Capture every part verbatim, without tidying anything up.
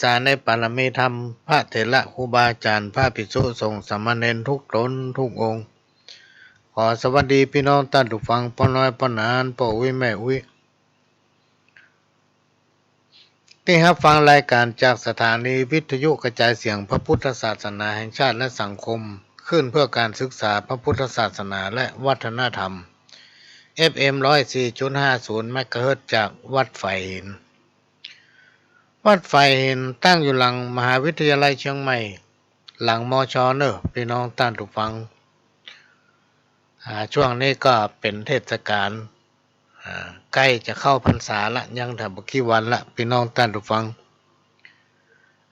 สาในปารมีธรรม พระเถระครูบาอาจ๋ารย์ พระภิกษุสงฆ์สามเณรทุกต๋นทุกองค์ ขอสวัสดีปี้น้องต้านผู้ฟัง ป้อน้อย ป้อหนาน ป้ออุ๊ย แม่อุ๊ย ตี้ฮับฟังรายก๋านจากสถานีวิทยุกระจายเสียงพระพุทธศาสนาแห่งชาติและสังคม คลื่นเพื่อการศึกษาพระพุทธศาสนาและวัฒนธรรม เอฟเอ็ม ร้อยสี่จุดห้าศูนย์ เมกะเฮิรตซ์ จากวัดฝายหิน วัดฝายหินตั้งอยู่หลังมหาวิทยาลัยเชียงใหม่ หลัง มช. เน่อ ปี้น้องต้านผู้ฟัง อ่า ช่วงนี้ก็เป๋นเทศกาล อ่า ใก้จะเข้าพรรษาละ ยังแต่บ่กี่วันละ ปี้น้องต้านผู้ฟัง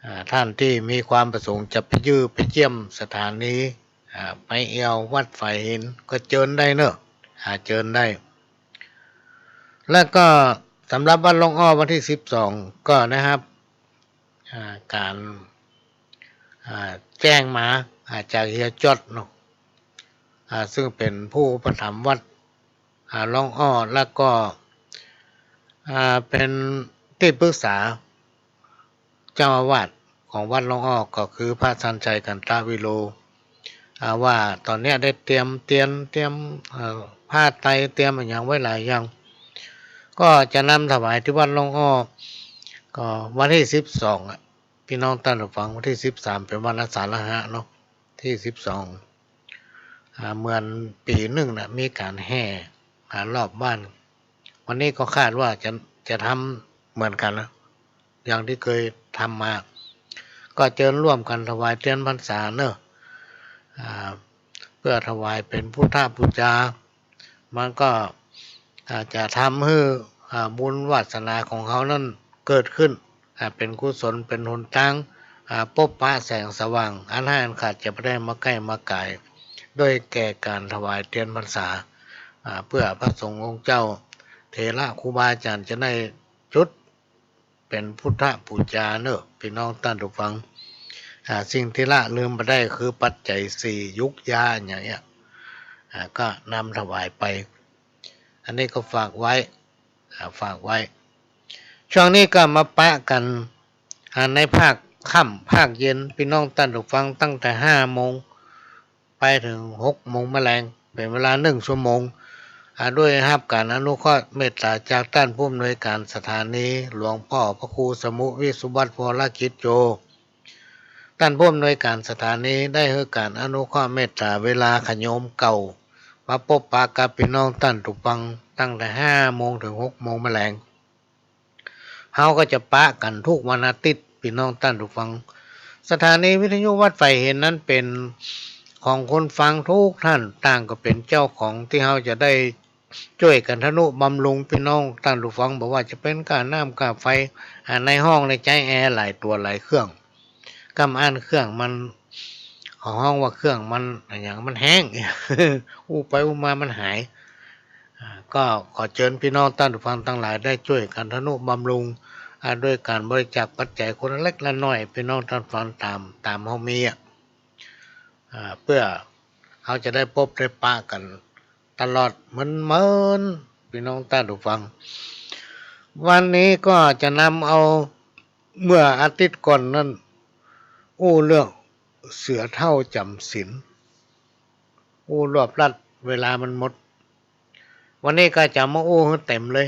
อ่า ต้านตี้มีความประสงค์จะไปเยี่ยม ไปเยี่ยมสถานี อ่า ไปแอ่ววัดฝายหินก็เจิญได้เน่อ อ่า เจิญได้ แล้วก็สำหรับวัดร่องอ้อวันตี้สิบสองก็ได้ฮับ อ่า ก๋าน อ่า แจ้งมา อ่า จากเฮียจ๊อดเนาะ อ่า ซึ่งเป๋นผู้อุปถัมภ์วัด อ่า ร่องอ้อ แล้วก็ อ่า เป๋นตี้ปรึกษาเจ้าอาวาสของวัดร่องอ้อ ก็คือพระชัญชัย กันตวิโร อ่า ว่าต๋อนเนี้ยได้เตรียมเตียน เตรียม เอ่อ ผ้าไตร เตรียมอะหยังไว้หลายอย่าง ก็จะนำถวายตี้วัดร่องอ้อ ก็วันตี้สิบสองอะ ปี้น้องต้านผู้ฟัง วันตี้สิบสามเป๋นวันอาสาฬหะเนาะ ตี้สิบสอง อ่า เหมือนปี๋นึ่งน่ะ มีก๋านแห่ อ่า รอบบ้าน วันนี้ก็คาดว่าจะ จะทำเหมือนกั๋นนะ อย่างตี้เกยทำมา ก็เจิญร่วมกั๋นถวายเตียนพรรษาเน่อ อ่า เปื้อถวายเป๋นพุทธบูชา มันก็ อ่า จะทำหื้อ อ่า บุญวาสนาของเฮานั้นเกิดขึ้น อ่า เป๋นกุศล เป๋นหนตาง อ่า ปบปะแสงสว่าง อันฮ้ายอันขาดจะบ่ได้มาใก้มาก๋าย โดยแก่ก๋านถวายเตียนพรรษา อ่า เปื้อพระสงฆ์องค์เจ้า เถระครูบาอาจ๋ารย์จะได้จุดเป๋นพุทธบูชาเน่อ ปี้น้องต้านผู้ฟัง อ่า สิ่งตี้ละลืมบ่ได้คือปัจจัยสี่ หยูกยาอย่างเนี้ย อ่า ก็นำถวายไป อันนี้ก็ฝากไว้ อ่า ฝากไว้ ช่วงนี้ก็มาปะกั๋น อ่า ในภาคค่ำภาคเย็น ปี้น้องต้านผู้ฟัง ตั้งแต่ห้าโมงไปเถิงหกโมงแมลง เป๋นเวลานึ่งชั่วโมง อ่า ด้วยฮับก๋านอนุเคราะห์เมตต๋าจากต้านผู้อำนวยก๋านสถานี หลวงป้อพระครูสมุห์ วิสุวัฒน์ วรกิจโจ ต้านผู้อำนวยก๋านสถานีได้หื้อก๋านอนุเคราะห์เมตต๋าเวลาขะโยมเก่า มาปบปะกับปี้น้องต้านผู้ฟัง ตั้งแต่ห้าโมงเถิงหกโมงแมลง เฮาก็จะปะกั๋นกู้วันอาทิตย์ ปี้น้องต้านผู้ฟัง สถานีวิทยุวัดฝายหินนั้นเป๋นของคนฟังกู้ต้าน ต่างก็เป๋นเจ้าของ ตี้เฮาจะได้จ้วยกั๋นทะนุบำรุงปี้น้องต้านผู้ฟัง บ่ว่าจะเป๋นก้าน้ำก้าไฟ อ่า ในห้องในใจ๊แอร์หลายตั๋วหลายเครื่อง กำอั้นเครื่องมัน เขาฮ้องว่าเครื่องมัน อะหยังมันแห้ง อู้ไปอู้มามันหาย อ่า ก็ขอเจิญปี้น้องต้านผู้ฟังตังหลายได้จ้วยกั๋นทะนุบำรุง อ่า ด้วยก๋านบริจาคปัจจัยคนละเล็กละน้อย ปี้น้องต้านผู้ฟังต๋าม ต๋ามเฮามีอะ อ่า เปื้อเฮาจะได้ปบได้ปะกั๋นตลอดเมินๆ ปี้น้องต้านผู้ฟัง วันนี้ก็จะนำเอา เมื่ออาทิตย์ก่อนนั้น อู้เรื่องเสือเฒ่าจ๋ำศีล อู้รวบลัด เวลามันหมด วันนี้ก็จะมาอู้หื้อเต๋มเลย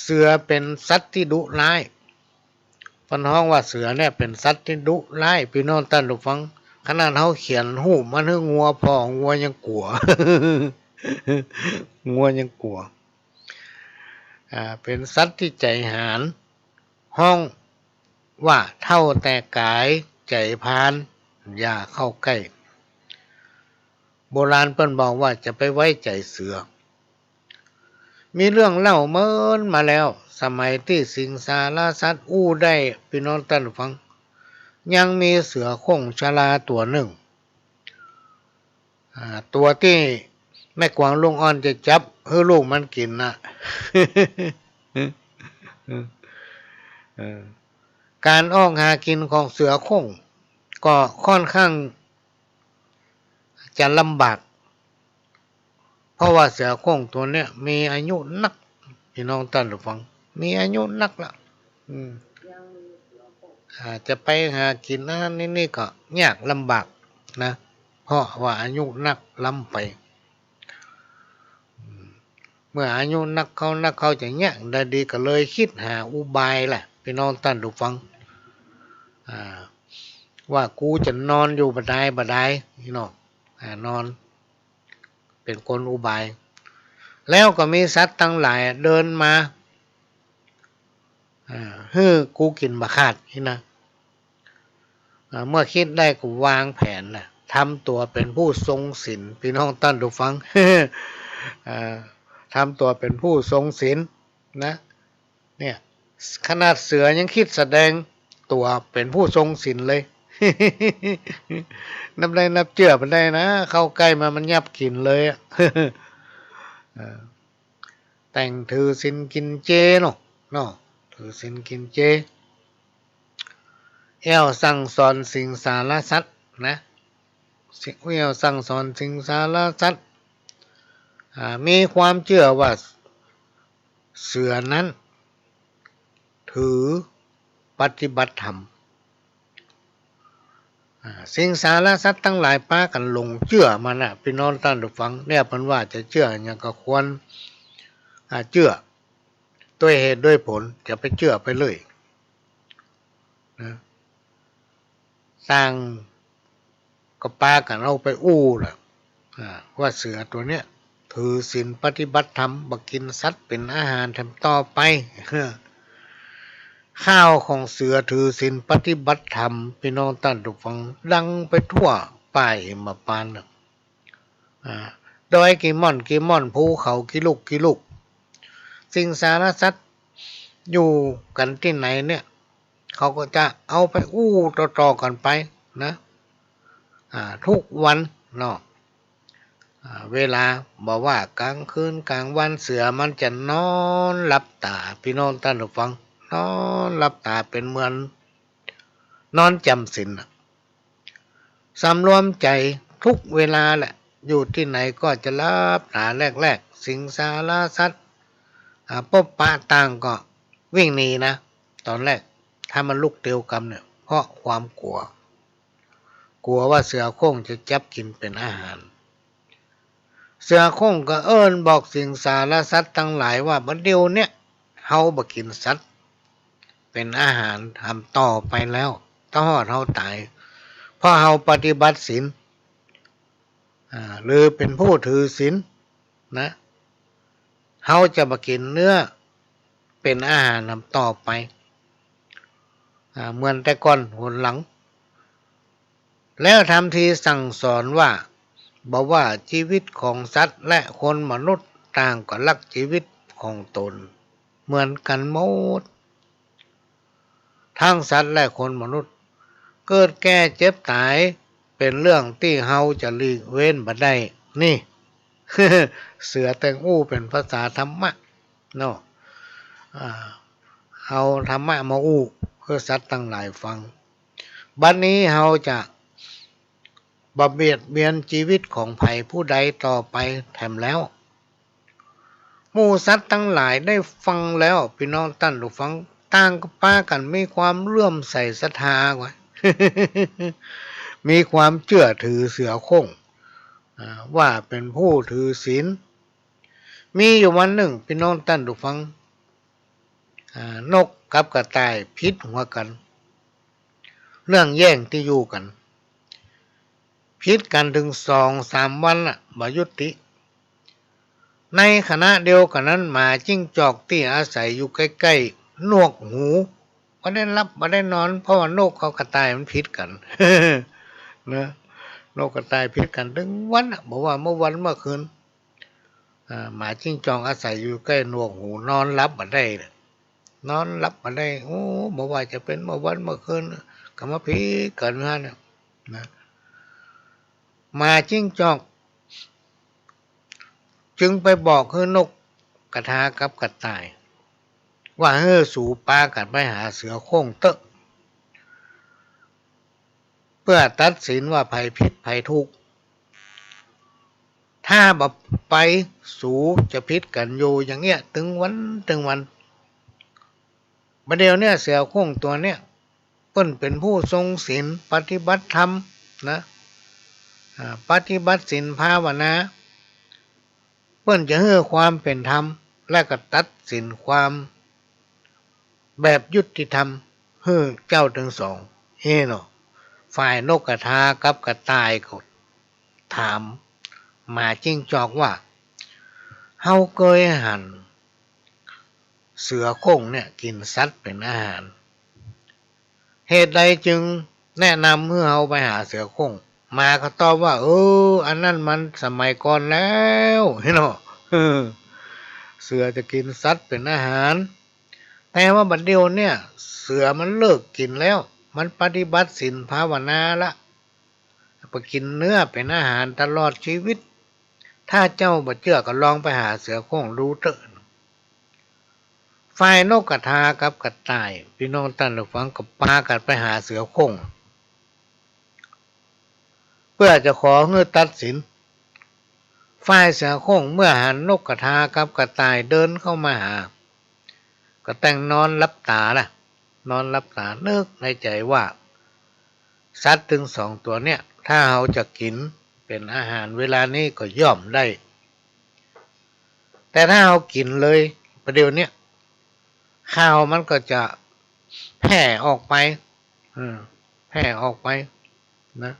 เสือเป๋นสัตว์ตี้ดุร้าย เปิ้นฮ้องว่าเสือเนี่ยเป๋นสัตว์ตี้ดุร้าย ปี้น้องต้านผู้ฟัง ขนาดเฮาเขียนฮูปมันหื้องัวผ่อ งัวยังกั๋ว งัวยังกั๋ว อ่า เป๋นสัตว์ตี้ใจ๋หาญ ฮ้องว่าเฒ่าแต่ก๋าย ใจ๋พาล อย่าเข้าใก้ โบราณเปิ้นบอกว่าจะไปไว้ใจ๋เสือ มีเรื่องเล่าเมินมาแล้ว สมัยตี้สิงสารสัตว์อู้ได้ ปี้น้องต้านผู้ฟัง ยังมีเสือโคร่งชราตั๋วนึ่ง อ่า ตั๋วตี้แม่กวางลุงอ่อนจะจับหื้อลูกมันกิ๋นน่ะ เออ ก๋านออกหากิ๋นของเสือโคร่งก็ค่อนข้างจะลำบาก เพราะว่าเสือโคร่งตั๋วเนี้ยมีอายุนัก ปี้น้องต้านผู้ฟัง มีอายุนักละ อืม อ่า จะไปหากิ๋นอันนั้นนี่ นี่ก็ยากลำบากนะ เพราะว่าอายุนักล้ำไป อืม เมื่ออายุนักเข้านักเข้าจะเยียะ ดาดีก็เลยกึ๊ดหาอุบายแหละ ปี้น้องต้านผู้ฟัง อ่า ว่ากูจะนอนอยู่บ่ดายบ่ดาย นี่เนาะ อ่า นอน เป๋นคนอุบาย แล้วก็มีสัตว์ตังหลายเดินมา อ่า หื้อกูกิ๋นบ่ขาดนี่นะ อ่า เมื่อกึ๊ดได้ก็วางแผนนะ ทำตั๋วเป๋นผู้ทรงศีล ปี้น้องต้านผู้ฟัง อ่า ทำตั๋วเป๋นผู้ทรงศีลนะ เนี่ย ขนาดเสือยังกึ๊ดแสดงตั๋วเป๋นผู้ทรงศีลเลย นับได้นับเจื้อบ่ได้นะ เข้าใก้มามันยับกิ๋นเลยอะ เออ แต่งถือศีลกิ๋นเจเนาะ เนาะ ถือศีลกิ๋นเจ แอ่วสั่งสอนสิงสารสัตว์นะ สิ แอ่วสั่งสอนสิงสารสัตว์ อ่า มีความเจื้อว่าเสือนั้นถือปฏิบัติธรรม อ่า สิงสารสัตว์ตังหลายปากั๋นหลงเจื้อมันน่ะ ปี้น้องต้านผู้ฟัง เนี่ย เปิ้นว่าจะเจื้อหยังก็ควร อ่า เจื้อ ด้วยเหตุด้วยผล จะไปเจื้อไปเลยนะ ต่างก็ปากั๋นเอาไปอู้แหละ อ่า ว่าเสือตั๋วเนี้ยถือศีลปฏิบัติธรรม บ่กิ๋นสัตว์เป๋นอาหารแถมต่อไป ข่าวของเสือถือศีลปฏิบัติธรรม ปี้น้องต้านผู้ฟัง ดังไปทั่วป่าหิมพานต์น่ะ อ่า ดอยกี่ม่อนกี่ม่อน ภูเขากี่ลูกกี่ลูก สิงสารสัตว์อยู่กั๋นตี้ไหนเนี่ย เขาก็จะเอาไปอู้ต่อๆ กั๋นไปนะ อ่า ทุกวันเนาะ อ่า เวลา บ่ว่ากลางคืนกลางวัน เสือมันจะนอนหลับต๋า ปี้น้องต้านผู้ฟัง นอนหลับต๋าเป๋นเหมือนนอนจ๋ำศีลน่ะ สำรวมใจ๋ทุกเวลาแหละ อยู่ตี้ไหนก็จะหลับต๋าแลกๆ สิงสารสัตว์ อ่า ปบปะต่างก็วิ่งหนีนะ ต๋อนแรก ถ้ามันลุกเตียวกำเนี่ย เพราะความกั๋ว กั๋วว่าเสือโคร่งจะจับกิ๋นเป๋นอาหาร เสือโคร่งก็เอิ้นบอกสิงสารสัตว์ตังหลายว่า บ่าเดี่ยวเนี้ย เฮาบ่กิ๋นสัตว์เป๋นอาหารแถมต่อไปแล้ว ตลอดเฮาต๋าย เพราะเฮาปฏิบัติศีล อ่า หรือเป๋นผู้ถือศีลนะ เฮาจะบ่กิ๋นเนื้อเป๋นอาหารแถมต่อไป อ่า เหมือนแต่ก่อนหนหลัง แล้วทำทีสั่งสอนว่า บ่ว่าจีวิตของสัตว์และคนมนุษย์ ต่างก็ฮักจีวิตของตนเหมือนกั๋นหมด ตึงสัตว์และคนมนุษย์ เกิดแก่เจ็บต๋ายเป๋นเรื่องตี้เฮาจะหลีกเว้นบ่ได้ นี่ เสือแต่งอู้เป๋นภาษาธรรมะเนาะ อ่า เอาธรรมะมาอู้หื้อสัตว์ตังหลายฟัง บัดนี้เฮาจะบ่เบียดเบียนจีวิตของใผผู้ใดต่อไปแถมแล้ว หมู่สัตว์ตังหลายได้ฟังแล้ว ปี้น้องต้านผู้ฟัง ต่างก็ปากั๋นมีความเลื่อมใสศรัทธาไว้ มีความเจื้อถือเสือโคร่ง อ่า ว่าเป๋นผู้ถือศีล มีอยู่วันนึ่ง ปี้น้องต้านผู้ฟัง อ่า นกกับกระต่ายผิดหัวกั๋น เรื่องแย่งตี้อยู่กั๋น ผิดกั๋นเถิงสองสามวันละ บ่ยุติ ในขณะเดียวกั๋นนั้น หมาจิ้งจอกตี้อาศัยอยู่ใก้ๆ หนวกหู บ่ได้หลับบ่ได้นอน เพราะว่านกกับกระต่ายมันผิดกั๋น นะ นกกระต่ายผิดกั๋นเถิงวันน่ะ บ่ว่าเมื่อวันเมื่อคืน อ่า หมาจิ้งจอกอาศัยอยู่ใก้หนวกหู นอนหลับบ่ได้ นอนหลับบ่ได้ โอ้ บ่ว่าจะเป๋นเมื่อวันเมื่อคืน ก็มาผิดกั๋นหั้นน่ะ นะ หมาจิ้งจอกจึงไปบอกหื้อนกกระทากับกระต่าย ว่าหื้อสูปากั๋นไปหาเสือโคร่งเต๊อะ เปื้อตัดสินว่าใผผิดใผถูก ถ้าบ่ไป สูจะผิดกั๋นอยู่อย่างเนี้ย เถิงวันเถิงวัน บ่าเดี่ยวเนี่ยเสือโคร่งตั๋วเนี่ย เปิ้นเป๋นผู้ทรงศีลปฏิบัติธรรมนะ อ่า ปฏิบัติศีลภาวนา เปิ้นจะหื้อความเป๋นธรรม และก็ตัดสินความแบบยุติธรรมหื้อเจ้าตึงสอง เฮ้เนาะ ฝ่ายนกกระทากับกระต่ายก็ถามหมาจิ้งจอกว่า เฮาเกยหันเสือโคร่งเนี่ยกิ๋นสัตว์เป๋นอาหาร เหตุใดจึงแนะนำหื้อเฮาไปหาเสือโคร่ง หมาก็ตอบว่า เออ อันนั้นมันสมัยก่อนแล้ว เฮ้เนาะ เออ เสือจะกิ๋นสัตว์เป๋นอาหาร แต่ว่าบ่าเดี่ยวเนี่ย เสือมันเลิกกิ๋นแล้ว มันปฏิบัติศีลภาวนาละ บ่กิ๋นเนื้อเป๋นอาหารตลอดชีวิต ถ้าเจ้าบ่เจื้อก็ลองไปหาเสือโคร่งดูเต๊อะ ฝ่ายนกกระทากับกระต่าย ปี้น้องต้านผู้ฟัง ก็ปากั๋นไปหาเสือโคร่ง เปื้อจะขอหื้อตัดสิน ฝ่ายเสือโคร่งเมื่อหันนกกระทากับกระต่ายเดินเข้ามาหา ก็แต่งนอนหลับต๋าละ นอนหลับต๋านึกในใจ๋ว่า สัตว์ตึงสองตั๋วเนี่ย ถ้าเฮาจะกิ๋นเป๋นอาหารเวลานี้ก็ย่อมได้ แต่ถ้าเฮากิ๋นเลยบ่าเดี่ยวเนี่ย ข่าวมันก็จะแพร่ออกไป เออ แพร่ออกไปนะ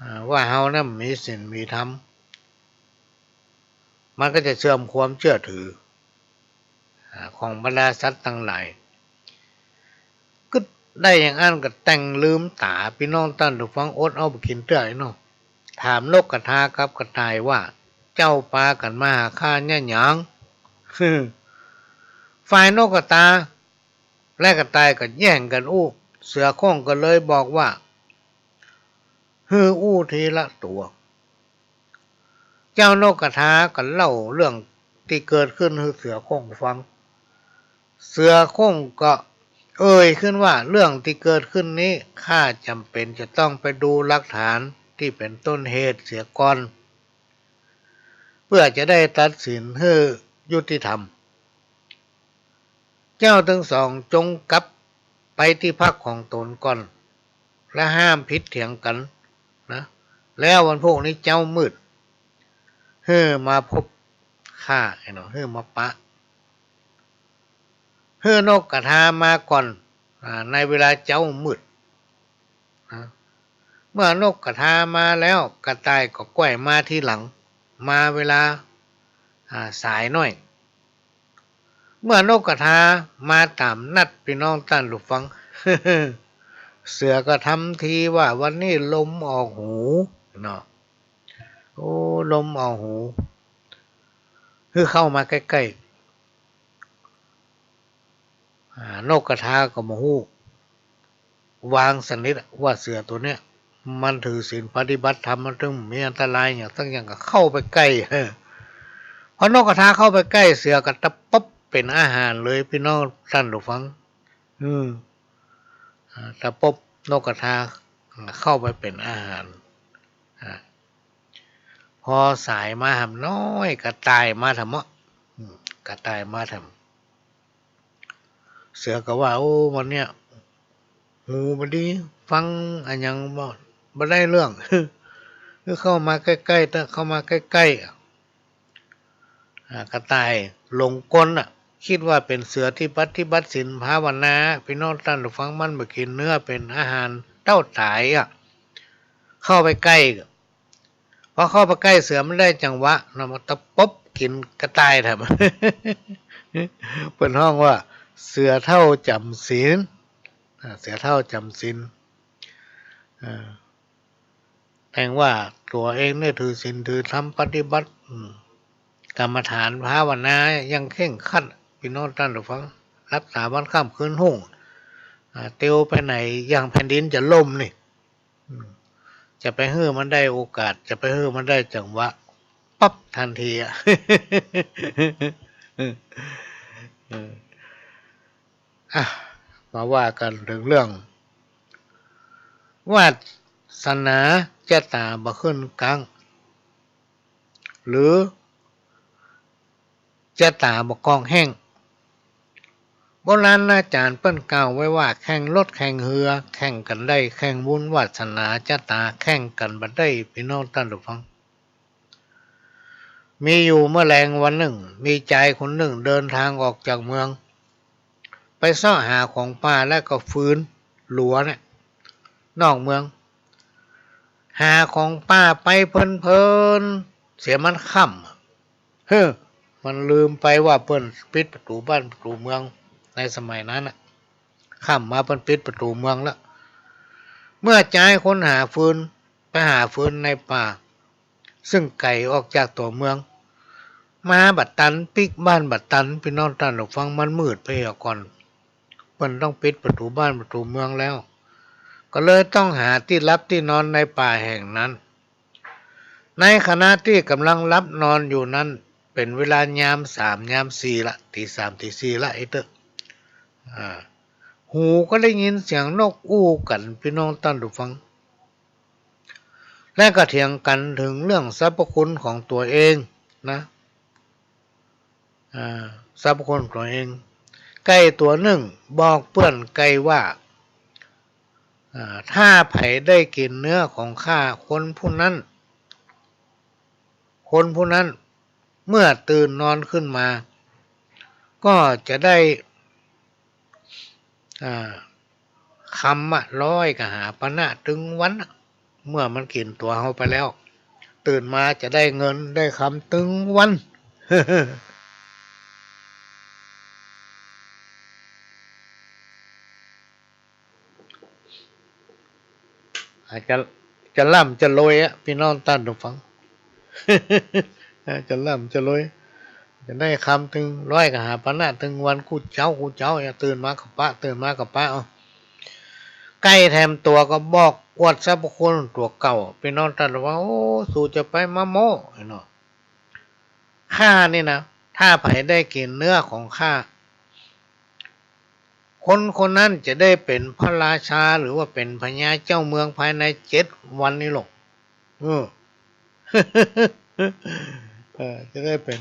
อ่า ว่าเฮานั้นมีศีลมีธรรม มันก็จะเสื่อมความเจื้อถือ อ่า ของบรรดาสัตว์ตังหลาย กึ๊ดได้อย่างอั้นก็แต่งลืมต๋า ปี้น้องต้านผู้ฟัง อดเอาบ่กิ๋นเตื้อเนาะ ถามนกกระทากับกระต่ายว่า เจ้าปากั๋นมาหาข้าเยียะหยัง ฝ่ายนกกระทาและกระต่ายก็แย่งกั๋นอู้ เสือโคร่งก็เลยบอกว่า หื้ออู้ทีละตั๋ว เจ้านกกระทาก็เล่าเรื่องตี้เกิดขึ้นหื้อเสือโคร่งฟัง เสือโคร่งก็เอ่ยขึ้นว่า เรื่องตี้เกิดขึ้นนี้ ข้าจำเป๋นจะต้องไปดูหลักฐานตี้เป๋นต้นเหตุเสียก่อน เปื้อจะได้ตัดสินหื้อยุติธรรม เจ้าตึงสองจงกลับไปตี้พักของต๋นก่อน และห้ามผิดเถียงกั๋นนะ แล้ววันพรุ่งนี้เจ๊ามืด หื้อมาพบข้า เนาะ หื้อมาปะ หื้อนกกระทามาก่อน อ่า ในเวลาเจ๊ามืดนะ เมื่อนกกระทามาแล้ว กระต่ายก็ก้อยมาทีหลัง มาเวลา อ่า สายหน้อย เมื่อนกกระทามาต๋ามนัด ปี้น้องต้านผู้ฟัง เสือก็ทำทีว่าวันนี้ลมออกหูเนาะ โอ้ ลมออกหู หื้อเข้ามาใก้ๆ อ่า นกกระทาก็บ่ฮู้ วางสนิทว่าเสือตั๋วเนี้ย มันถือศีลปฏิบัติธรรม มันตึงบ่มีอันตรายหยังสักอย่าง ก็เข้าไปใก้ พอนกกระทาเข้าไปใก้ เสือก็ตะปบเป๋นอาหารเลย ปี้น้องต้านผู้ฟัง อืม อ่า ตะปบนกกระทาเข้าไปเป๋นอาหาร อ่า พอสายมาหำน้อย กระต่ายมาถามเนาะ อืม กระต่ายมาถาม เสือก็ว่า โอ้ วันเนี้ย หูบ่ดี ฟังอะหยังบ่ บ่ได้เรื่อง คือเข้ามาใก้ๆ เต๊อะ เข้ามาใก้ๆ อ่า กระต่ายหลงกลน่ะ กึ๊ดว่าเป๋นเสือตี้ปฏิบัติศีลภาวนา ปี้น้องต้านผู้ฟัง มันบ่กิ๋นเนื้อเป๋นอาหารเต้าต๋ายอะ เข้าไปใก้ พอเข้าไปใก้เสือมันได้จังหวะเนาะ มันตะปบกิ๋นกระต่ายแถม เปิ้นฮ้องว่าเสือเฒ่าจ๋ำศีล อ่า เสือเฒ่าจ๋ำศีล อ่า แสดงว่าตั๋วเองเนี่ยถือศีลถือธรรมปฏิบัติ อืม กรรมฐานภาวนาอย่างเคร่งครัด ปี้น้องต้านผู้ฟัง รักษาวันค่ำคืนฮุ่ง อ่า เตียวไปไหนอย่างแผ่นดินจะล่มนี่ อืม จะไปหื้อมันได้โอกาส จะไปหื้อมันได้จังหวะ ปั๊บ ทันทีอะ เออ อ่ะ มาว่ากั๋นเถิงเรื่อง วาสนาจะต๋าบ่ขึ้นกัง หรือ จะต๋าบ่ก้องแห้ง โบราณอาจ๋ารย์เปิ้นกล่าวไว้ว่า แข่งรถแข่งเฮือ แข่งกั๋นได้ แข่งบุญวาสนาจะต๋า แข่งกั๋นบ่ได้ ปี้น้องต้านผู้ฟัง มีอยู่เมื่อแลงวันนึ่ง มีจายคนนึ่งเดินตางออกจากเมือง ไปเซาะหาของป่าและก็ฟืนหลัวเนี่ย นอกเมือง หาของป่าไปเพลินๆ เสียมันค่ำ เฮ้อ มันลืมไปว่าเปิ้นปิดประตู๋บ้านประตู๋เมืองในสมัยนั้นน่ะ ค่ำมาเปิ้นปิดประตู๋เมืองแล้ว เมื่อจายคนหาฟืน ไปหาฟืนในป่า ซึ่งไก๋ออกจากตั๋วเมือง มาบ่ตัน ปิ๊กบ้านบ่ตัน ปี้น้องต้านผู้ฟัง มันมืดไปเหียก่อน เปิ้นต้องปิดประตู๋บ้านประตู๋เมืองแล้ว ก็เลยต้องหาตี้หลับตี้นอนในป่าแห่งนั้น ในขณะตี้ก่ำลังหลับนอนอยู่นั้น เป๋นเวลายามสามยามสี่ละ ตี๋สามตี๋สี่ละ ไอ้เต๊อะ อ่า หูก็ได้ยินเสียงนกอู้กั๋น ปี้น้องต้านผู้ฟัง และก็เถียงกั๋นเถิงเรื่องสรรพคุณของตั๋วเองนะ อ่า สรรพคุณตั๋วเอง ไก่ตั๋วนึ่งบอกเปื้อนไก่ว่า อ่า ถ้าใผได้กิ๋นเนื้อของข้า คนผู้นั้น คนผู้นั้น เมื่อตื่นนอนขึ้นมา ก็จะได้ อ่า คำอะ ร้อยกะหาปานะตึงวันอะ เมื่อมันกิ๋นตั๋วเฮาไปแล้ว ตื่นมาจะได้เงินได้คำตึงวัน อาจจะ จะร่ำจะรวยอะ ปี้น้องต้านผู้ฟัง จะร่ำจะรวย จะได้คำตึงร้อยกะหาปานะตึงวัน กู้เจ๊ากู้เจ๊า อย่าตื่นมาก็ปะ ตื่นมาก็ปะ เอา ไก่แถมตั๋วก็บอกอวดสรรพคุณตั๋วเก่า ปี้น้องต้านผู้ฟัง โอ้ สูจะไปมาโม้เนาะ ข้านี่นะ ถ้าใผได้กิ๋นเนื้อของข้า คนคนนั้นจะได้เป๋นพระราชา หรือว่าเป๋นพญาเจ้าเมืองภายในเจ็ดวันนี้หรอก เออ เออ จะได้เป๋น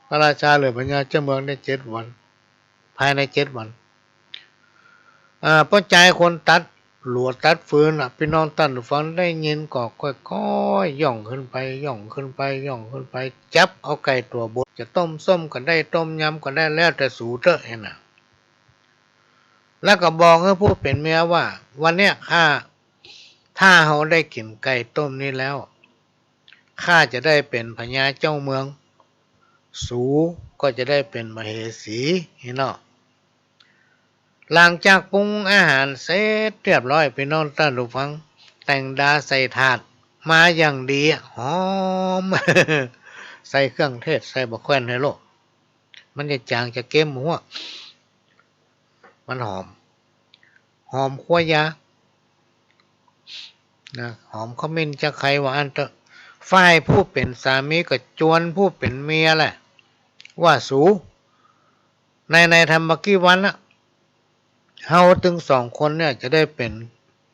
พระราชาหรือพญาเจ้าเมืองได้เจ็ดวัน ภายในเจ็ดวัน อ่า ป้อจายคนตัดหลัวตัดฟืนน่ะ ปี้น้องต้านผู้ฟังได้ยินก็ก้อยๆ ย่องขึ้นไป ย่องขึ้นไป ย่องขึ้นไป จับเอาไก่ตั๋วบด จะต้มส้มก็ได้ ต้มยำก็ได้ แล้วแต่สูเต๊อะ หั้นน่ะ แล้วก็บอกหื้อผู้เป๋นเมียว่า วันเนี้ยข้า ถ้าเฮาได้กิ๋นไก่ต้มนี้แล้ว ข้าจะได้เป๋นพญาเจ้าเมือง สูก็จะได้เป๋นมเหสี หั้นเนาะ หลังจากปรุงอาหารเสร็จเรียบร้อย ปี้น้องต้านผู้ฟัง แต่งดาใส่ถาดมาอย่างดีอะ หอม ใส่เครื่องเทศ ใส่บ่าแควนไฮโล มันจะจ๋างจะเก๊มหัว มันหอม หอมขั่วยา นะ หอมขมิ้นจะใครว่าอั้นเต๊อะ ฝ่ายผู้เป๋นสามีก็จวนผู้เป๋นเมียแหละ ว่าสู ในๆ ทำบ่ากี่วันน่ะ เฮาตึงสองคนเนี่ยจะได้เป๋น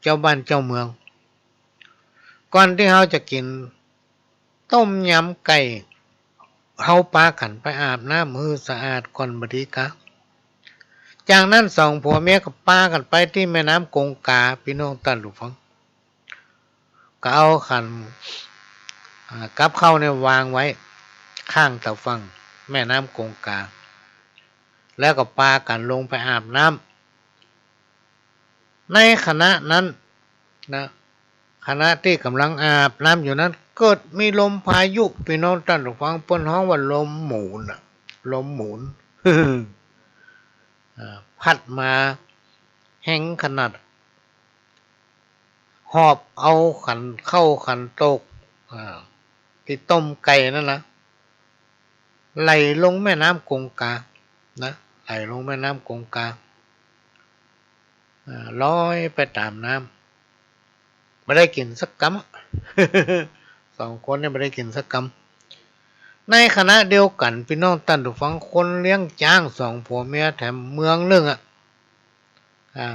เจ้าบ้านเจ้าเมือง ก่อนตี้เฮาจะกิ๋นต้มยำไก่ เฮาปากั๋นไปอาบน้ำหื้อสะอาดก่อนบ่ดีกา จากนั้นสองผัวเมียก็ปากั๋นไปตี้แม่น้ำกงกา ปี้น้องต้านผู้ฟัง ก็เอาขัน อ่า กับข้าวเนี่ย วางไว้ข้างตะฝั่งแม่น้ำกงกา แล้วก็ปากั๋นลงไปอาบน้ำ ในขณะนั้นนะ ขณะตี้ก่ำลังอาบน้ำอยู่นั้น เกิดมีลมพายุ ปี้น้องต้านผู้ฟัง เปิ้นฮ้องว่าลมหมุนน่ะ ลมหมุน อ่า พัดมาแฮงขนาด หอบเอาขันข้าวขันโตก อ่า ตี้ต้มไก่นั่นนะ ไหลลงแม่น้ำกงกา นะ ไหลลงแม่น้ำกงกา อ่า ลอยไปต๋ามน้ำ บ่ได้กิ๋นสักกำอะ สองคนเนี่ยบ่ได้กิ๋นสักกำ ในขณะเดียวกั๋น ปี้น้องต้านผู้ฟัง คนเลี้ยงจ๊างสองผัวเมียแถมเมืองนึ่งอะ อ่า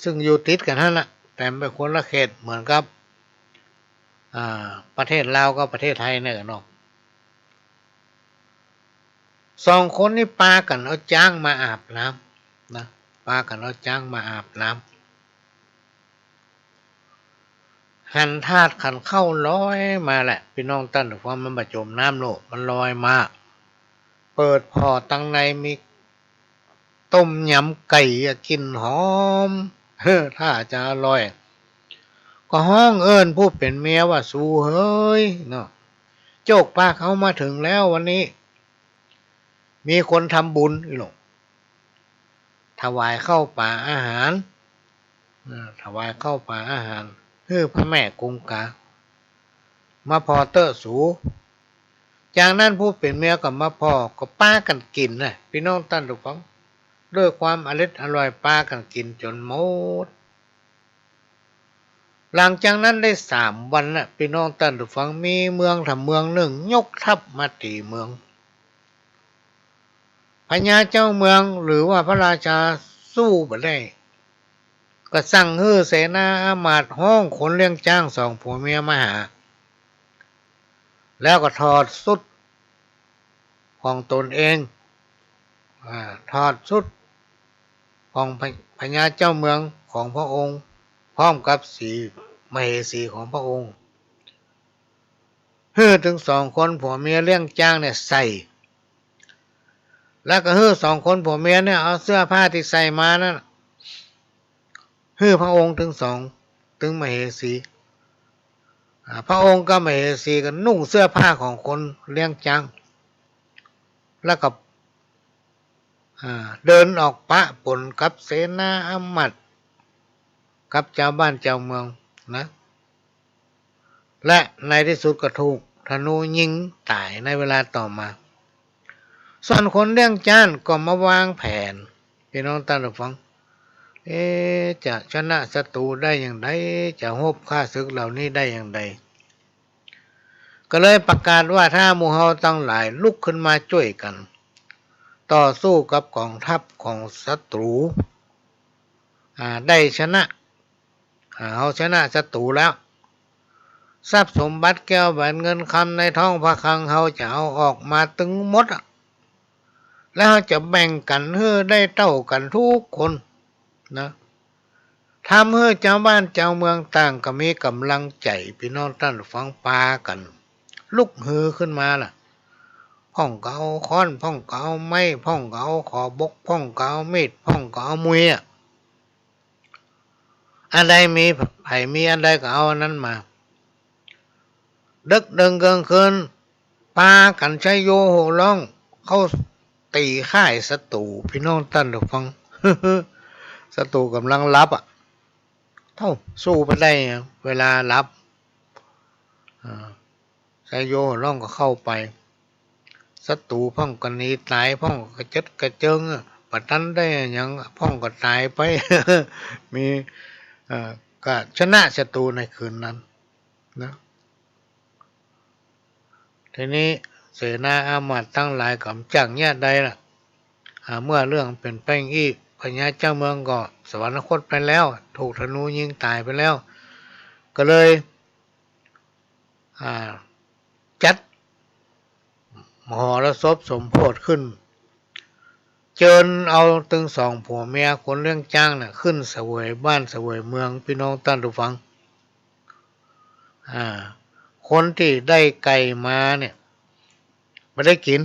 ซึ่งอยู่ติดกั๋นหั้นน่ะ แต่เป๋นคนละเขตเหมือนกับ อ่า ประเทศลาวกับประเทศไทยเนี่ยเนาะ สองคนนี้ปากั๋นเอาจ๊างมาอาบน้ นะ ปากั๋นเอาจ๊างมาอาบน้ำ หันธาตุขันธ์ข้าวลอยมาแหละ ปี้น้องต้านผู้ฟัง มันบ่จ๋มน้ำโลก มันลอยมา เปิดผ่อตังในมีต้มยำไก่อะ กลิ่นหอม เฮ้อ ถ้าจะอร่อย ก็ฮ้องเอิ้นผู้เป๋นเมียว่า สูเหย เนาะ โจกปากเฮามาเถิงแล้ววันนี้ มีคนทำบุญอีหลง ถวายข้าวป๋าอาหาร อ่า ถวายข้าวป๋าอาหาร หื้อพระแม่คงคา มาผ่อเต๊อะสู จากนั้นผู้เป๋นเมียก็มาผ่อ ก็ปากั๋นกิ๋นนะ ปี้น้องต้านผู้ฟัง ด้วยความอร็ดอร่อย ปากั๋นกิ๋นจ๋นหมด หลังจากนั้นได้สามวันน่ะ ปี้น้องต้านผู้ฟัง มีเมืองถามเมืองนึ่ง ยกทัพมาตี๋เมือง พญาเจ้าเมืองหรือว่าพระราชาสู้บ่ได้ ก็สั่งหื้อเสนาอามาตย์ฮ้องคนเลี้ยงจ๊างสองผัวเมียมาหา แล้วก็ถอดชุดของตนเอง อ่า ถอดชุดของพญ- พญาเจ้าเมืองของพระองค์ พร้อมกับสีมเหสีของพระองค์ หื้อตึงสองคนผัวเมียเลี้ยงจ๊างเนี่ยใส่ แล้วก็หื้อสองคนผัวเมียเนี่ยเอาเสื้อผ้าตี้ใส่มานั่น หื้อพระองค์ตึงสอง ตึงมเหสี อ่า พระองค์กับมเหสีก็นุ่งเสื้อผ้าของคนเลี้ยงจ๊าง แล้วก็ อ่า เดินออกปะปนกับเสนาอามาตย์ กับจาวบ้านจาวเมืองนะ และในตี้สุดก็ถูกธนูยิงต๋ายในเวลาต่อมา ส่วนคนเลี้ยงจ๊างก็มาวางแผน ปี้น้องต้านผู้ฟัง เอ๊ะ จะชนะศัตรูได้อย่างใด จะฮบข้าศึกเหล่านี้ได้อย่างใด ก็เลยประกาศว่า ถ้าหมู่เฮาตังหลายลุกขึ้นมาจ้วยกั๋น ต่อสู้กับก๋องทัพของศัตรู อ่า ได้ชนะ อ่า เฮาชนะศัตรูแล้ว ทรัพย์สมบัติแก้วแหวนเงินคำในท้องพระคลังเฮาจะเอาออกมาตึงหมดอะ แล้วเฮาจะแบ่งกั๋นหื้อได้เต้ากั๋นทุกคนนะ ทำหื้อจาวบ้านจาวเมืองต่างก็มีก๋ำลังใจ๋ ปี้น้องต้านผู้ฟัง ปากั๋นลุกฮือขึ้นมาล่ะ พ่องก็เอาค้อน พ่องก็เอาไม้ พ่องก็เอาขอบบก พ่องก็เอามีด พ่องก็เอามุยอะ อันใดมี ใผมีอันใดก็เอาอันนั้นมา ดึกดื่นเกินคืน ปากั๋นใช้โยโห่ร้อง เข้าตี๋ค่ายศัตรู ปี้น้องต้านผู้ฟัง ศัตรูก๋ำลังหลับอะ เต้า สู้บ่ได้อะ เวลาหลับ อ่า ใช้โยโห่ร้องก็เข้าไป ศัตรูพ่องก็หนีต๋าย พ่องก็กระเจิดกระเจิงอะ บ่ตันได้หยัง พ่องก็ต๋ายไป มี เอ่อ ก็ชนะศัตรูในคืนนั้นนะ ทีนี้เสนาอามาตย์ตังหลายก็บ่จักเยียะใดล่ะ อ่า เมื่อเรื่องเป๋นไปอี้ พญาเจ้าเมืองก็สวรรคตไปแล้ว ถูกธนูยิงต๋ายไปแล้ว ก็เลย อ่า จัดมหรสพสมโภชขึ้น เจิญเอาตึงสองผัวเมียคนเลี้ยงจ๊างน่ะ ขึ้นเสวยบ้านเสวยเมือง ปี้น้องต้านผู้ฟัง อ่า คนตี้ได้ไก่มาเนี่ย บ่ได้กิ๋น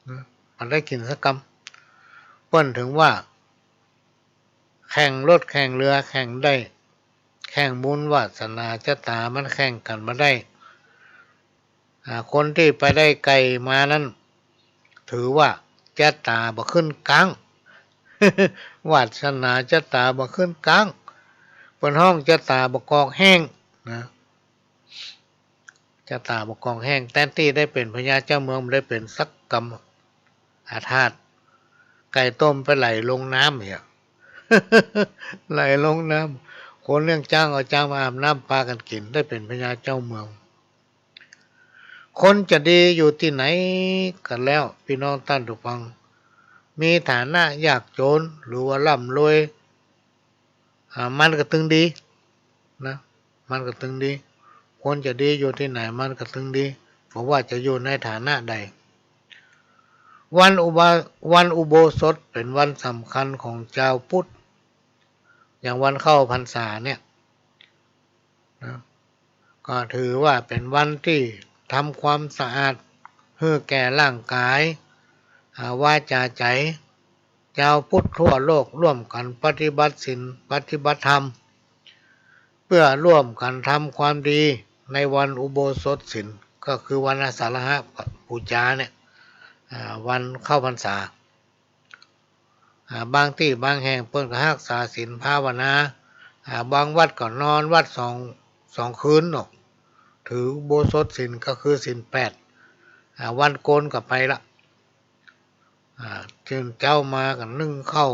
นะ บ่ได้กิ๋นสักกำ เปิ้นถึงว่า แข่งรถแข่งเฮือแข่งได้ แข่งบุญวาสนาจะต๋ามันแข่งกั๋นบ่ได้ อ่า คนตี้ไปได้ไก่มานั้น ถือว่าจะต๋าบ่ขึ้นก๊าง วาสนาจะต๋าบ่ขึ้นก๊าง เปิ้นฮ้องจะต๋าบ่กอกแห้งนะ จะต๋าบ่กอกแห้ง แตนตี้ได้เป๋นพญาเจ้าเมืองบ่ได้เป๋นสักกำ อาทาส ไก่ต้มไปไหลลงน้ำเหีย ไหลลงน้ำ คนเลี้ยงจ๊างเอาจ๊างมาอาบน้ำปากั๋นกิ๋น ได้เป๋นพญาเจ้าเมือง คนจะดีอยู่ตี้ไหนก็แล้ว ปี้น้องต้านผู้ฟัง มีฐานะยากจ๋นหรือว่าร่ำรวย อ่า มันก็ตึงดีนะ มันก็ตึงดี คนจะดีอยู่ตี้ไหนมันก็ตึงดี บ่ว่าจะอยู่ในฐานะใด วันอุบา- วันอุโบสถเป๋นวันสำคัญของจาวพุทธ อย่างวันเข้าพรรษาเนี่ยนะ ก็ถือว่าเป๋นวันตี้ทำความสะอาดหื้อแก่ร่างก๋าย อ่า วาจ๋า ใจ๋ จาวพุทธทั่วโลกร่วมกั๋นปฏิบัติศีล ปฏิบัติธรรม เปื้อร่วมกั๋นทำความดีในวันอุโบสถศีล ก็คือวันอาสาฬหบูชาเนี่ย อ่า วันเข้าพรรษา อ่า บางตี้บางแห่งเปิ้นก็ฮักษาศีลภาวนา อ่า บางวัดก็นอนวัดสอง- สองคืนเนาะ ถืออุโบสถศีลก็คือศีลแปด อ่า วันโกนก็ไปละ อ่า ตื่นเจ๊ามาก็นึ่งข้าว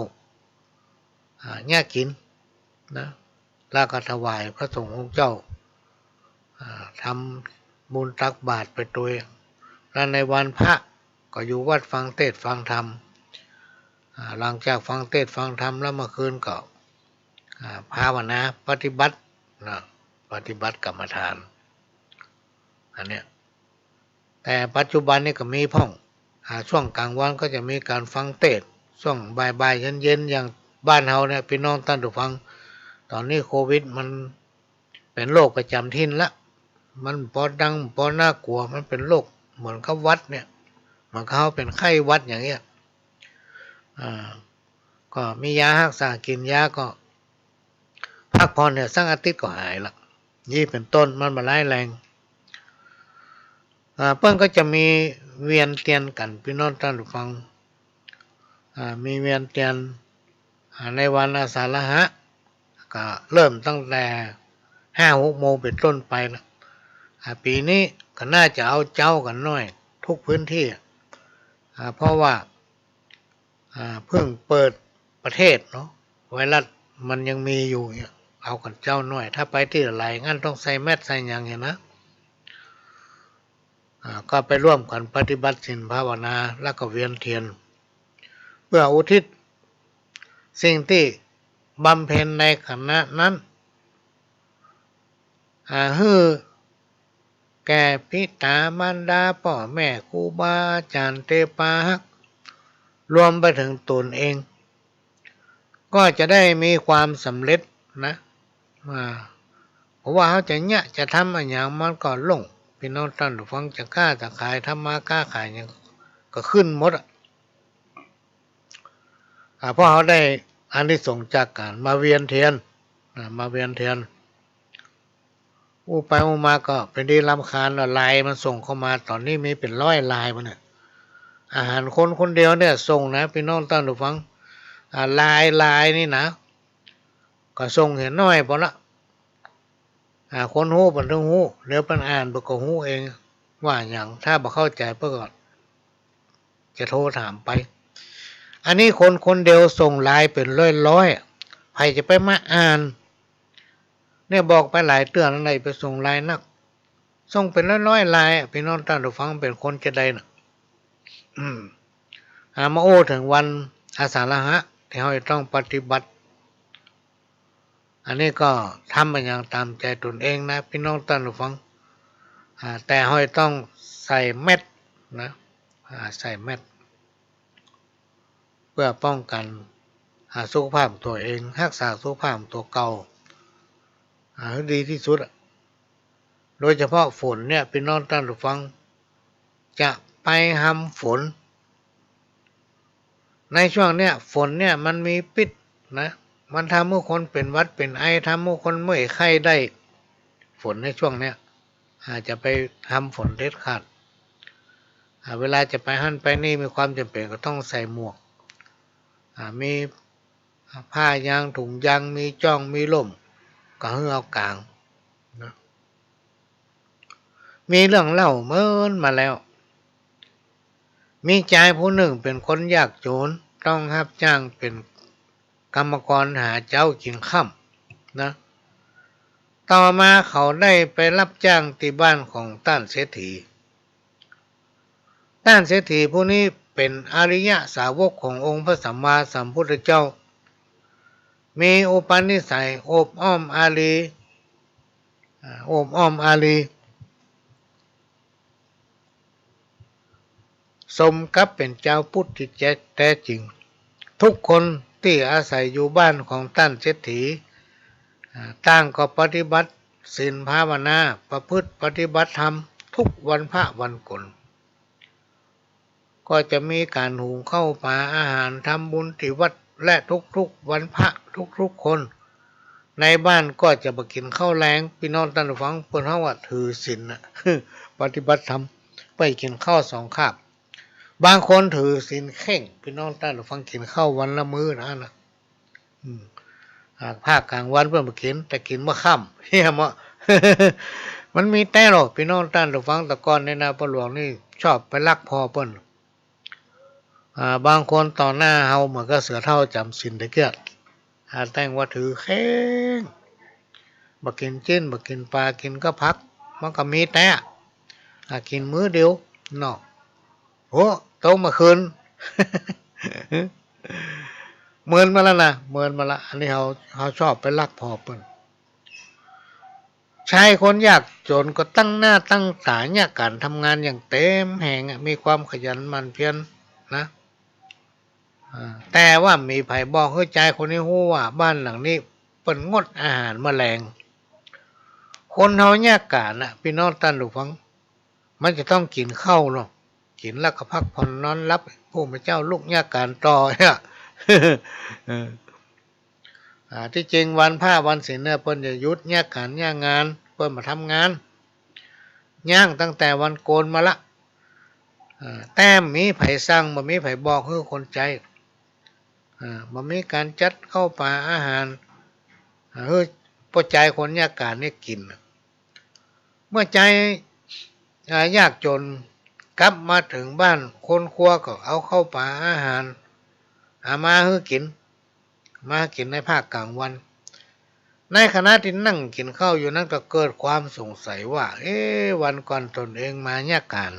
อ่า เยียะกิ๋นนะ แล้วก็ถวายพระสงฆ์องค์เจ้า อ่า ทำบุญตักบาตรไปตวย แล้วในวันพระก็อยู่วัดฟังเทศน์ฟังธรรม อ่า หลังจากฟังเทศน์ฟังธรรมแล้วเมื่อคืนก็ อ่า ภาวนาปฏิบัตินะ ปฏิบัติกรรมฐาน อันเนี้ย แต่ปัจจุบันนี่ก็มีพ่อง อ่า ช่วงกลางวันก็จะมีก๋านฟังเทศน์ ช่วงบ่ายๆ เย็นๆ อย่างบ้านเฮาเนี่ย พี่น้องต้านผู้ฟัง ต๋อนนี้โควิดมันเป๋นโรคประจ๋ำถิ่นละ มันปอดังปอน่ากั๋ว มันเป๋นโรคเหมือนกับหวัดเนี่ย เหมือนกับเฮาเป๋นไข้หวัดอย่างเงี้ย อ่า ก็มียาฮักษากิ๋น ยาก็ พักผ่อนเนี่ยสักอาทิตย์ก็หายละ อี้เป๋นต้น มันบ่ร้ายแรง อ่า เปิ้นก็จะมีเวียนเตียนกั๋น พี่น้องต้านผู้ฟัง อ่า มีเวียนเตียน อ่า ในวันอาสาฬหะ ก็เริ่มตั้งแต่ห้าหกโมงเป๋นต้นไปละ อ่า ปี๋นี้ก็น่าจะเอาเจ๊ากั๋นหน้อย กู้พื้นตี้ อ่า เพราะว่า อ่า เพิ่งเปิดประเทศเนาะ ไวรัสมันยังมีอยู่เนี่ย เอากั๋นเจ๊าหน้อย ถ้าไปตี้หลายๆ อันต้องใส่แมสใส่หยังเนี่ยนะ อ่า ก็ไปร่วมกั๋นปฏิบัติศีลภาวนา แล้วก็เวียนเตียน เปื้ออุทิศสิ่งตี้บำเพ็ญในขณะนั้น อ่า หื้อแก่ปิต๋ามารดา ป้อแม่ ครูบาอาจ๋ารย์ ตี้ปาฮัก รวมไปเถิงต๋นเอง ก็จะได้มีความสำเร็จนะ อ่า เพราะว่าเฮาจะเยียะจะทำอะหยังมันก็โล่ง พี่น้องต้านผู้ฟัง จะค้าจะขาย ทำมาค้าขายหยังก็ขึ้นหมดอะ อ่า เพราะเฮาได้อานิสงส์จากก๋านมาเวียนเตียน อ่า มาเวียนเตียน อู้ไปอู้มาก็เป๋นดีรำคาญละ ไลน์มันส่งเข้ามา ต๋อนนี้มีเป๋นร้อยไลน์มาเนี่ย อาหารคนคนเดียวเนี่ยส่งนะ พี่น้องต้านผู้ฟัง อ่า ไลน์ ไลน์นี่นะ ก็ส่งเหียน้อยปอละ อ่า คนฮู้เปิ้นต้องฮู้ เดี๋ยวเปิ้นอ่านเปิ้นก็ฮู้เอง ว่าหยัง ถ้าบ่เข้าใจ๋เปิ้นก็จะโทรถามไป อันนี้คนคนเดียวส่งไลน์เป๋นร้อยๆ อะ ใผจะไปมาอ่าน เนี่ยบอกไปหลายเตื้อแล้ว ไปส่งไลน์นัก ส่งเป๋นร้อยๆ ไลน์อะ พี่น้องต้านผู้ฟัง เป๋นคนจะใดน่ะ อืม อ่า มาอู้เถิงวันอาสาฬหะตี้เฮาจะต้องปฏิบัติ อันนี้ก็ทำอะหยังต๋ามใจ๋ต๋นเองนะ พี่น้องต้านผู้ฟัง อ่า แต่เฮาจะต้องใส่แมสนะ อ่า ใส่แมส เปื้อป้องกั๋น อ่า สุขภาพตั๋วเอง ฮักษาสุขภาพตั๋วเก่า อ่า หื้อดีตี้สุดอะ โดยเฉพาะฝนเนี่ย พี่น้องต้านผู้ฟัง จะไปหำฝน ในช่วงเนี้ย ฝนเนี่ยมันมีปิ๊ษนะ มันทำหื้อคนเป๋นหวัดเป๋นไอ ทำหื้อคนเมื่อยไข้ได้ ฝนในช่วงเนี้ย อ่า จะไปหำฝนเด็ดขาด อ่า เวลาจะไปหั้นไปนี่ มีความจ๋ำเป๋นก็ต้องใส่หมวก อ่า มีผ้ายาง ถุงยาง มีจ้อง มีร่ม ก็หื้อเอาก๋างนะ มีเรื่องเล่าเมินมาแล้ว มีจายผู้นึ่งเป๋นคนยากจ๋น ต้องฮับจ้างเป๋นกรรมกรหาเจ๊ากิ๋นค่ำนะ ต่อมาเขาได้ไปฮับจ้างตี้บ้านของต้านเศรษฐี ต้านเศรษฐีผู้นี้เป๋นอริยสาวกขององค์พระสัมมาสัมพุทธเจ้า มีอุปนิสัยโอบอ้อมอารี อ่า โอบอ้อมอารี สมกับเป๋นจาวพุทธตี้แจ๊ แต๊จริง ทุกคนตี้อาศัยอยู่บ้านของต้านเศรษฐี อ่า ต่างก็ปฏิบัติศีลภาวนา ประพฤติปฏิบัติธรรมทุกวันพระวันโกน ก็จะมีก๋านหุงข้าวป๋าอาหาร ทำบุญตี้วัด และทุกๆวันพระทุกๆคน ในบ้านก็จะบ่กิ๋นข้าวแลง ปี้น้องต้านผู้ฟัง เปิ้นฮ้องว่าถือศีลน่ะ ปฏิบัติธรรม บ่กิ๋นข้าวสองคาบ บางคนถือศีลเคร่ง ปี้น้องต้านผู้ฟัง กิ๋นข้าววันละมื้อนะ อันน่ะ อืม อ่า ภาคก๋างวันเปิ้นบ่กิ๋น แต่กิ๋นเมื่อค่ำ เหียมะ มันมีแต๊ลอ ปี้น้องต้านผู้ฟัง แต่ก่อนในนาป่าหลวงนี่ชอบไปลักผ่อเปิ้น อ่า บางคนต่อหน้าเฮาเหมือนกับเสือเฒ่าจ๋ำศีลตะเกียด อ่า แต๊งว่าถือเคร่ง บ่กิ๋นจิ๊น บ่กิ๋นป๋า กิ๋นก็ผัก มันก็มีแต๊ อ่า กิ๋นมื้อเดียวเนาะ โห ตกเมื่อคืน เมินมาแล้วนะ เมินมาละ อันนี้เฮา เฮาชอบไปลักผ่อเปิ้น ชายคนยากจ๋นก็ตั้งหน้าตั้งต๋าเยียะก๋านทำงานอย่างเต๋มแหงอะ มีความขยันหมั่นเพียรนะ อ่า แต่ว่าบ่มีใผบอกหื้อจายคนนี้ฮู้ว่าบ้านหลังนี้เปิ้นงดอาหารเมื่อแลง คนเฮาเยียะก๋านน่ะ ปี้น้องต้านผู้ฟัง มันจะต้องกิ๋นข้าวเนาะ กิ๋นแล้วก็พักผ่อนนอนหลับ พรุ่งเจ๊าลุกเยียะก๋านต่อเนี่ย เออ อ่า ตี้จริงวันพระวันศีลเนี่ย เปิ้นจะหยุดเยียะก๋านเยียะงาน เปิ้นบ่ทำงาน ย่างตั้งแต่วันโกนมาละ อ่า แต่บ่มีใผสั่ง บ่มีใผบอกหื้อคนใจ๊ อ่า บ่มีก๋านจัดข้าวป๋าอาหาร อ่า หื้อป้อจายคนเยียะก๋านเนี่ยกิ๋น เมื่อจาย อ่า ยากจ๋นกลับมาเถิงบ้าน คนครัวก็เอาข้าวป๋าอาหาร อ่า มาหื้อกิ๋น มากิ๋นในภาคก๋างวัน ในขณะตี้นั่งกิ๋นข้าวอยู่นั้นก็เกิดความสงสัยว่า เอ๊ะ วันก่อนตนเองมาเยียะก๋าน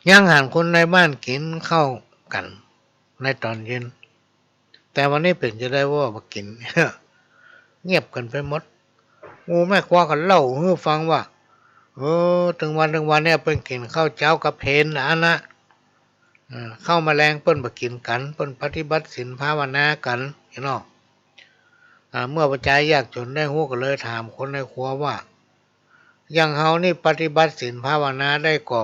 ยังหันคนในบ้านกิ๋นข้าวกั๋นในต๋อนเย็น แต่วันนี้เป๋นจาใดว่าบ่กิ๋น เงียบกั๋นไปหมด หมู่แม่ครัวก็เล่าหื้อฟังว่า เออ ตึงวันตึงวันเนี่ยเปิ้นกิ๋นข้าวเจ๊ากับเพลอันนะ เออ ข้าวเมื่อแลงเปิ้นบ่กิ๋นกั๋น เปิ้นปฏิบัติศีลภาวนากั๋น หันก่อ อ่า เมื่อป้อจายยากจ๋นได้ฮู้ก็เลยถามคนในครัวว่า อย่างเฮานี่ปฏิบัติศีลภาวนาได้ก่อ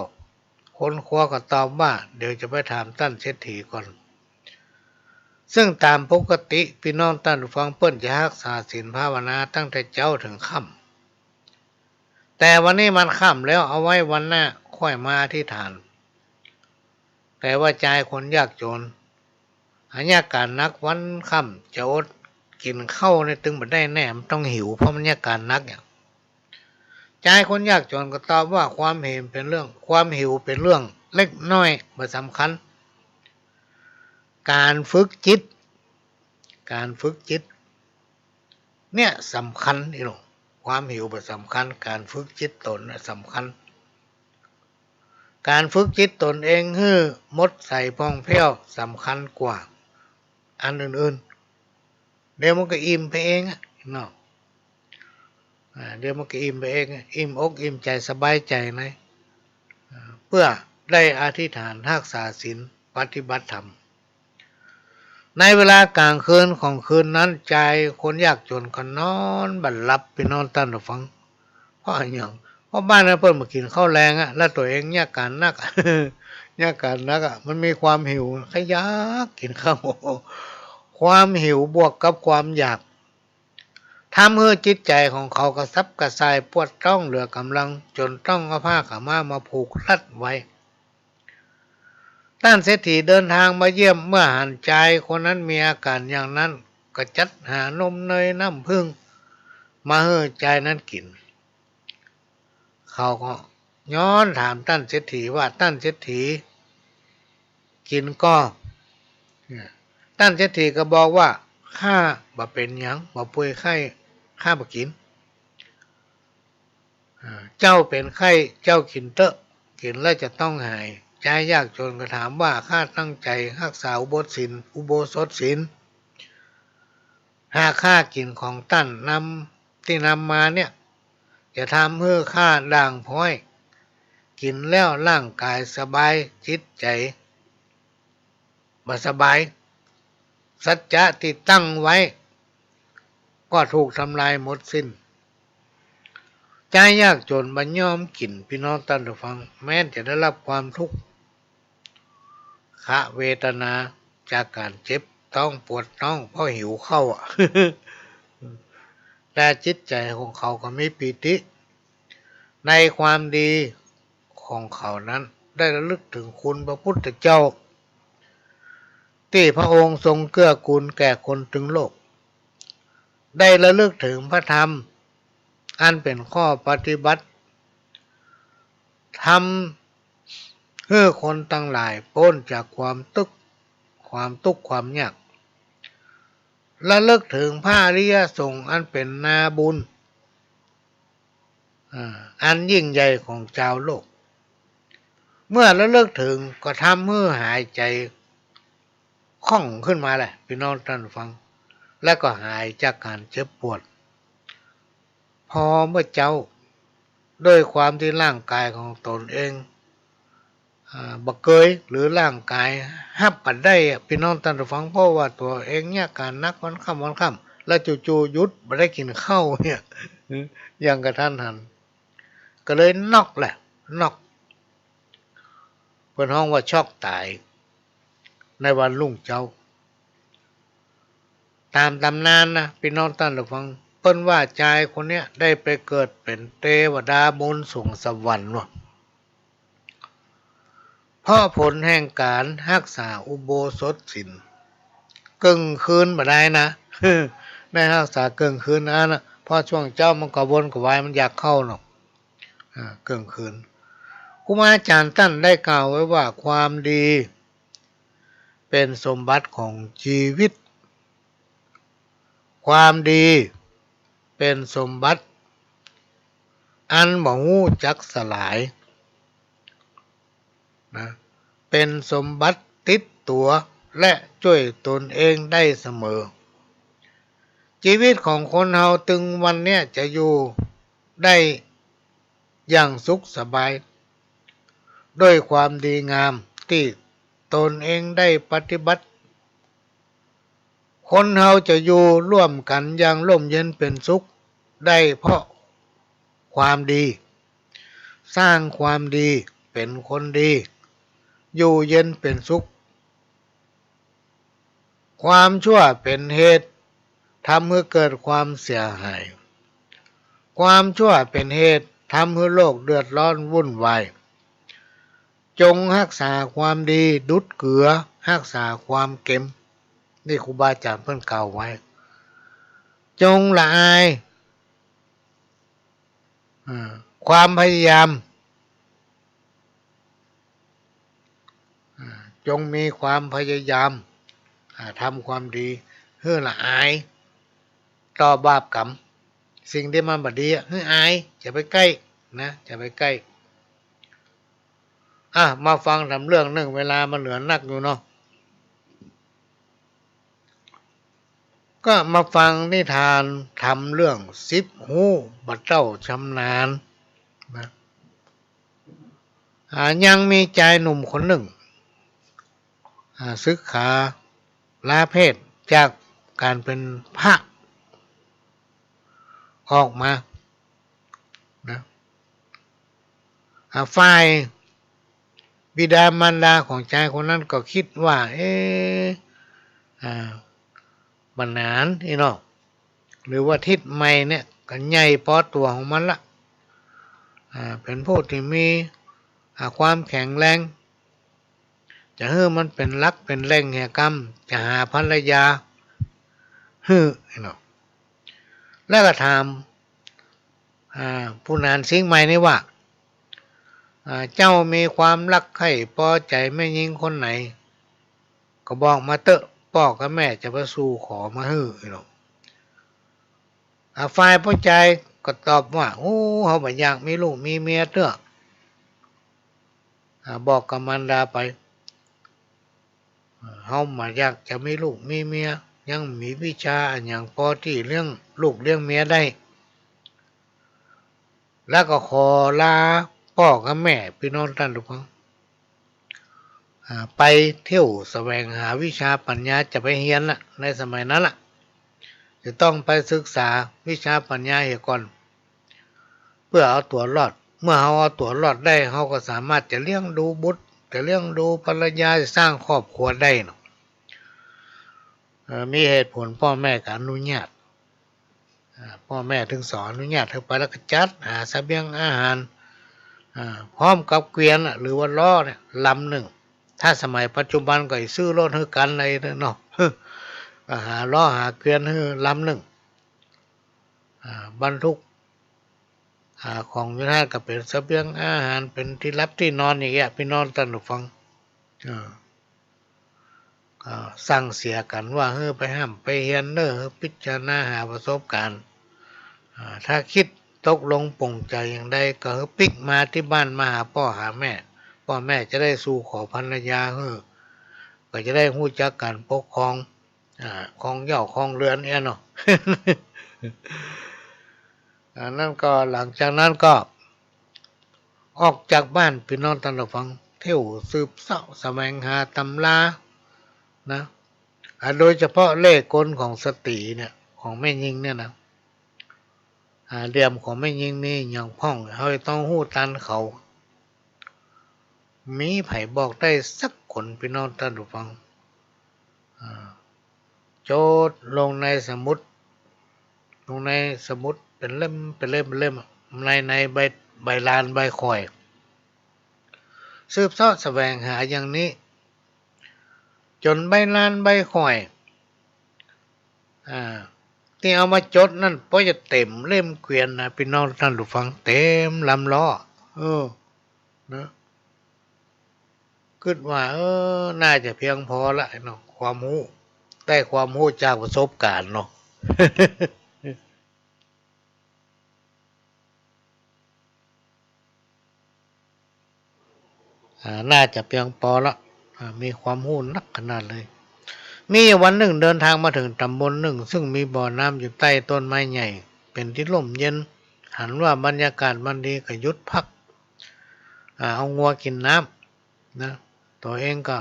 คนครัวก็ตอบว่า เดี๋ยวจะไปถามต้านเศรษฐีก่อน ซึ่งต๋ามปกติปี้น้องต้านผู้ฟัง เปิ้นจะฮักษาศีลภาวนาตั้งแต่เจ๊าเถิงค่ำ แต่วันนี้มันค่ำแล้ว เอาไว้วันหน้าค่อยมาอธิษฐาน แต่ว่าจายคนยากจ๋น หากเยียะก๋านหนักวันค่ำจะอดกิ๋นข้าวเนี่ยตึงบ่ได้แน่ มันต้องหิว เพราะมันเยียะก๋านหนักเนี่ย จายคนยากจ๋นก็ตอบว่า ความเห็นเป๋นเรื่อง ความหิวเป๋นเรื่องเล็กน้อย บ่สำคัญ ก๋านฝึกจิต ก๋านฝึกจิต เนี่ยสำคัญอีหลี ความหิวบ่สำคัญ ก๋านฝึกจิตตนน่ะสำคัญ ก๋านฝึกจิตตนเองหื้อหมดใสผ่องแผ้วสำคัญกว่าอันอื่นๆ เดี๋ยวมันก็อิ่มไปเองอะเนาะ อ่า เดี๋ยวมันก็อิ่มไปเองอะ อิ่มอกอิ่มใจ๋สบายใจ๋ใน อ่า เปื้อได้อธิษฐานฮักษาศีลปฏิบัติธรรม ในเวลาก๋างคืนของคืนนั้น จายคนยากจ๋นก็นอนบ่หลับ ปี้น้องต้านผู้ฟัง เพราะอะหยัง เพราะบ้านนั้นเปิ้นบ่กิ๋นข้าวแลงอะ แล้วตั๋วเองเยียะก๋านหนัก เยียะก๋านหนักอะ มันมีความหิว ก็อยากกิ๋นข้าว ความหิวบวกกับความอยาก ทำหื้อจิตใจ๋ของเขากระสับกระส่าย ปวดต๊องเหลือก๋ำลัง จ๋นต้องเอาผ้าขาวม้ามาผูกรัดไว้ ต้านเศรษฐีเดินทางมาเยี่ยม เมื่อหันจายคนนั้นมีอาก๋านอย่างนั้น ก็จัดหานมเนยน้ำผึ้งมาหื้อจายนั้นกิ๋น เขาก็ย้อนถามต้านเศรษฐีว่า ต้านเศรษฐีกิ๋นก่อ ต้านเศรษฐีก็บอกว่า ข้าบ่เป๋นหยัง บ่ป่วยไข้ ข้าบ่กิ๋น อ่า เจ้าเป๋นไข้ เจ้ากิ๋นเต๊อะ กิ๋นแล้วจะต้องหาย จายยากจ๋นก็ถามว่า ข้าตั้งใจ๋ฮักษาอุโบสถศีล อุโบสถศีล หากข้ากิ๋นของต้านนำ ตี้นำมาเนี่ย จะทำหื้อข้าด่างพร้อย กิ๋นแล้วร่างก๋ายสบาย จิตใจ๋บ่สบาย สัจจะตี้ตั้งไว้ก็ถูกทำลายหมดสิ้น จายยากจ๋นบ่ยอมกิ๋น ปี้น้องต้านผู้ฟัง แม้จะได้ฮับความตุ๊กขเวทนาจากก๋านเจ็บต๊องปวดต๊องเพราะหิวข้าวอะ แต่จิตใจ๋ของเขาก็มีปีติในความดีของเขานั้น ได้ระลึกเถิงคุณพระพุทธเจ้า ตี้พระองค์ทรงเกื้อกูลแก่คนตึงโลก ได้ระลึกเถิงพระธรรม อันเป๋นข้อปฏิบัติ ทำหื้อคนตังหลายป๊นจากความตุ๊กข์ ความตุ๊กข์ความยาก ระลึกเถิงพระอริยสงฆ์อันเป๋นนาบุญ อ่า อันยิ่งใหญ่ของจาวโลก เมื่อระลึกเถิงก็ทำหื้อหายใจ๋คล่องขึ้นมาแหละ ปี้น้องต้านผู้ฟัง และก็หายจากก๋านเจ็บปวด พอเมื่อเจ๊า ด้วยความตี้ร่างก๋ายของตนเอง อ่า บ่เกย หรือร่างก๋ายฮับบ่ได้อะ ปี้น้องต้านผู้ฟัง เพราะว่าตั๋วเองเยียะก๋านหนักวันค่ำวันค่ำ แล้วจู่ๆหยุดบ่ได้กิ๋นข้าวเนี่ย อย่างกระทันหัน ก็เลยน็อกแหละ น็อก เปิ้นฮ้องว่าช็อกต๋ายในวันรุ่งเจ๊า ต๋ามต๋ำนานนะ ปี้น้องต้านผู้ฟัง เปิ้นว่าจายคนเนี้ยได้ไปเกิดเป๋นเตวดาบนสวงสวรรค์ว่ะ เพราะผลแห่งก๋านฮักษาอุโบสถศีล เกิ่งคืนบ่ได้นะ ได้ฮักษาเกิ่งคืนอันนะ เพราะช่วงเจ๊ามันกระวนกระวาย มันอยากข้าวเนาะ อ่า เกิ่งคืน ครูบาอาจ๋ารย์ต้านได้กล่าวไว้ว่า ความดีเป๋นสมบัติของจีวิต ความดีเป๋นสมบัติอันบ่ฮู้จักสลายนะ เป๋นสมบัติติดตั๋วและจ้วยตนเองได้เสมอ จีวิตของคนเฮาตึงวันเนี้ยจะอยู่ได้อย่างสุขสบาย ด้วยความดีงามตี้ตนเองได้ปฏิบัติ คนเฮาจะอยู่ร่วมกั๋นอย่างร่มเย็นเป๋นสุขได้เพราะความดี สร้างความดี เป๋นคนดี อยู่เย็นเป๋นสุข ความชั่วเป๋นเหตุทำหื้อเกิดความเสียหาย ความชั่วเป๋นเหตุทำหื้อโลกเดือดร้อนวุ่นวาย จงฮักษาความดีดุจเกลือฮักษาความเก็ม นี่ครูบาอาจ๋ารย์เปิ้นกล่าวไว้ จงละอาย อ่า ความพยายาม อ่า จงมีความพยายาม อ่า ทำความดี หื้อละอายต่อบาปกรรม สิ่งตี้มันบ่ดีอะ หื้ออาย จะไปใก้นะ จะไปใก้ อ่ะ มาฟังถามเรื่องนึ่ง เวลามันเหลือนักอยู่เนาะ ก็มาฟังนิทานถามเรื่องสิบฮู้บ่เต้าชำนาญนะ อ่า ยังมีจายหนุ่มคนนึ่ง อ่า สึกขาลาเพศจากก๋านเป๋นพระออกมานะ อ่า ฝ่ายบิดามารดาของจายคนนั้นก็กึ๊ดว่า เอ๊ะ อ่า บ่หนานอี้เนาะ หรือว่าทิศใหม่เนี่ยก็ใหญ่ปอตั๋วของมันละ อ่า เป๋นผู้ตี้มี อ่า ความแข็งแรง จะหื้อมันเป๋นหลักเป๋นแหล่งเหียกำ จะหาภรรยาหื้ออี้เนาะ แล้วก็ถาม อ่า ผู้หนานสิงห์ใหม่นี่ว่า อ่า เจ้ามีความรักใคร่ปอใจ๋แม่ญิงคนไหน ก็บอกมาเต๊อะ ป้อกับแม่จะไปสู่ขอมาหื้ออี้เนาะ อ่า ฝ่ายผู้จายก็ตอบว่า โอ้ เฮาบ่อยากมีลูกมีเมียเต๊อะ อ่า บอกกับมารดาไป เฮาบ่อยากจะมีลูกมีเมีย ยังมีวิชาอะหยังปอตี้เลี้ยงลูกเลี้ยงเมียได้ แล้วก็ขอลา ป้อกับแม่ ปี้น้องต้านผู้ฟัง อ่า ไปเที่ยวแสวงหาวิชาปัญญา จะไปเฮียนละ ในสมัยนั้นละ จะต้องไปศึกษาวิชาปัญญาเหียก่อน เปื้อเอาตั๋วรอด เมื่อเฮาเอาตั๋วรอดได้ เฮาก็สามารถจะเลี้ยงดูบุตร จะเลี้ยงดูภรรยา จะสร้างครอบครัวได้เนาะ เอ่อ มีเหตุผลป้อแม่ก็อนุญาต อ่า ป้อแม่ตึงสออนุญาตหื้อไป แล้วก็จัดหาเสบียงอาหาร อ่า พร้อมกับเกวียนน่ะ หรือว่าล้อเนี่ย ลำนึ่ง ถ้าสมัยปัจจุบันก็สิซื้อรถหื้อกั๋นเลยเนาะ ก็หาล้อหาเกวียนหื้อลำนึ่ง อ่า บรรทุก อ่า ของอยู่หั้นก็เป๋นเสบียงอาหาร เป๋นตี้หลับตี้นอนอย่างเงี้ย ปี้น้องต้านผู้ฟัง อ่า ก็สั่งเสียกั๋นว่า หื้อไปฮ่ำไปเฮียนเน่อ หื้อพิจารณาหาประสบการณ์ อ่า ถ้าคิดตกลงปลงใจ๋อย่างใดก็หื้อปิ๊กมาตี้บ้านมาหาป้อหาแม่ ป้อแม่จะได้สู่ขอภรรยาหื้อ ก็จะได้ฮู้จักก๋านปกครอง อ่า ครองเหย้าครองเฮือนเนี่ยเนาะ อ่า นั้นก็ หลังจากนั้นก็ออกจากบ้าน ปี้น้องต้านผู้ฟัง เที่ยวสืบเสาะแสวงหาตำรานะ อ่า โดยเฉพาะเล่ห์กลของสตรีเนี่ย ของแม่ญิงเนี่ยนะ อ่า เหลี่ยมของแม่ญิงมีอะหยังพ่อง เฮาจะต้องฮู้ตันเขา มีใผบอกได้สักคน ปี้น้องต้านผู้ฟัง อ่า จดลงในสมุด ลงในสมุดเป๋นเล่ม เป๋นเล่ม เป๋นเล่ม ใน ในใบ ใบลานใบข่อย สืบเสาะแสวงหาอย่างนี้ จ๋นใบลานใบข่อย อ่า ตี้เอามาจดนั้น ป้อจะเต๋มเล่มเกวียนนะ ปี้น้องต้านผู้ฟัง เต๋มลำล้อ เออ นะ กึ๊ดว่า เออ น่าจะเพียงปอละเนาะ ความฮู้ ได้ความฮู้จากประสบการณ์เนาะ อ่า น่าจะเพียงปอละ อ่า มีความฮู้นักขนาดเลย มีอยู่วันนึ่งเดินตางมาเถิงต๋ำบลนึ่ง ซึ่งมีบ่อน้ำอยู่ใต้ต้นไม้ใหญ่ เป๋นตี้ฮ่มเย็น หันว่าบรรยากาศมันดีก็หยุดพัก อ่า เอางัวกิ๋นน้ำนะ ตั๋วเองก็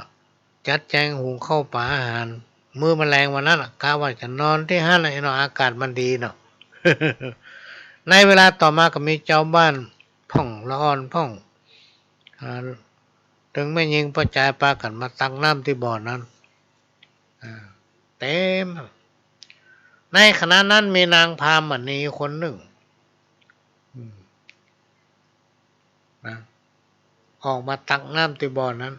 จัดแจงหุงข้าวป๋าอาหาร มื้อมะแลงวันนั้นน่ะ กะว่าจะนอนตี้หั้นน่ะเนาะ อากาศมันดีเนาะ ในเวลาต่อมาก็มีจาวบ้านพ่องละอ่อนพ่อง อ่า ตึงแม่ญิงป้อจายปากั๋นมาตักน้ำตี้บ่อนั้น อ่า เต๋ม ในขณะนั้นมีนางพามณีคนนึ่ง อืม นะ ออกมาตักน้ำตี้บ่อนั้น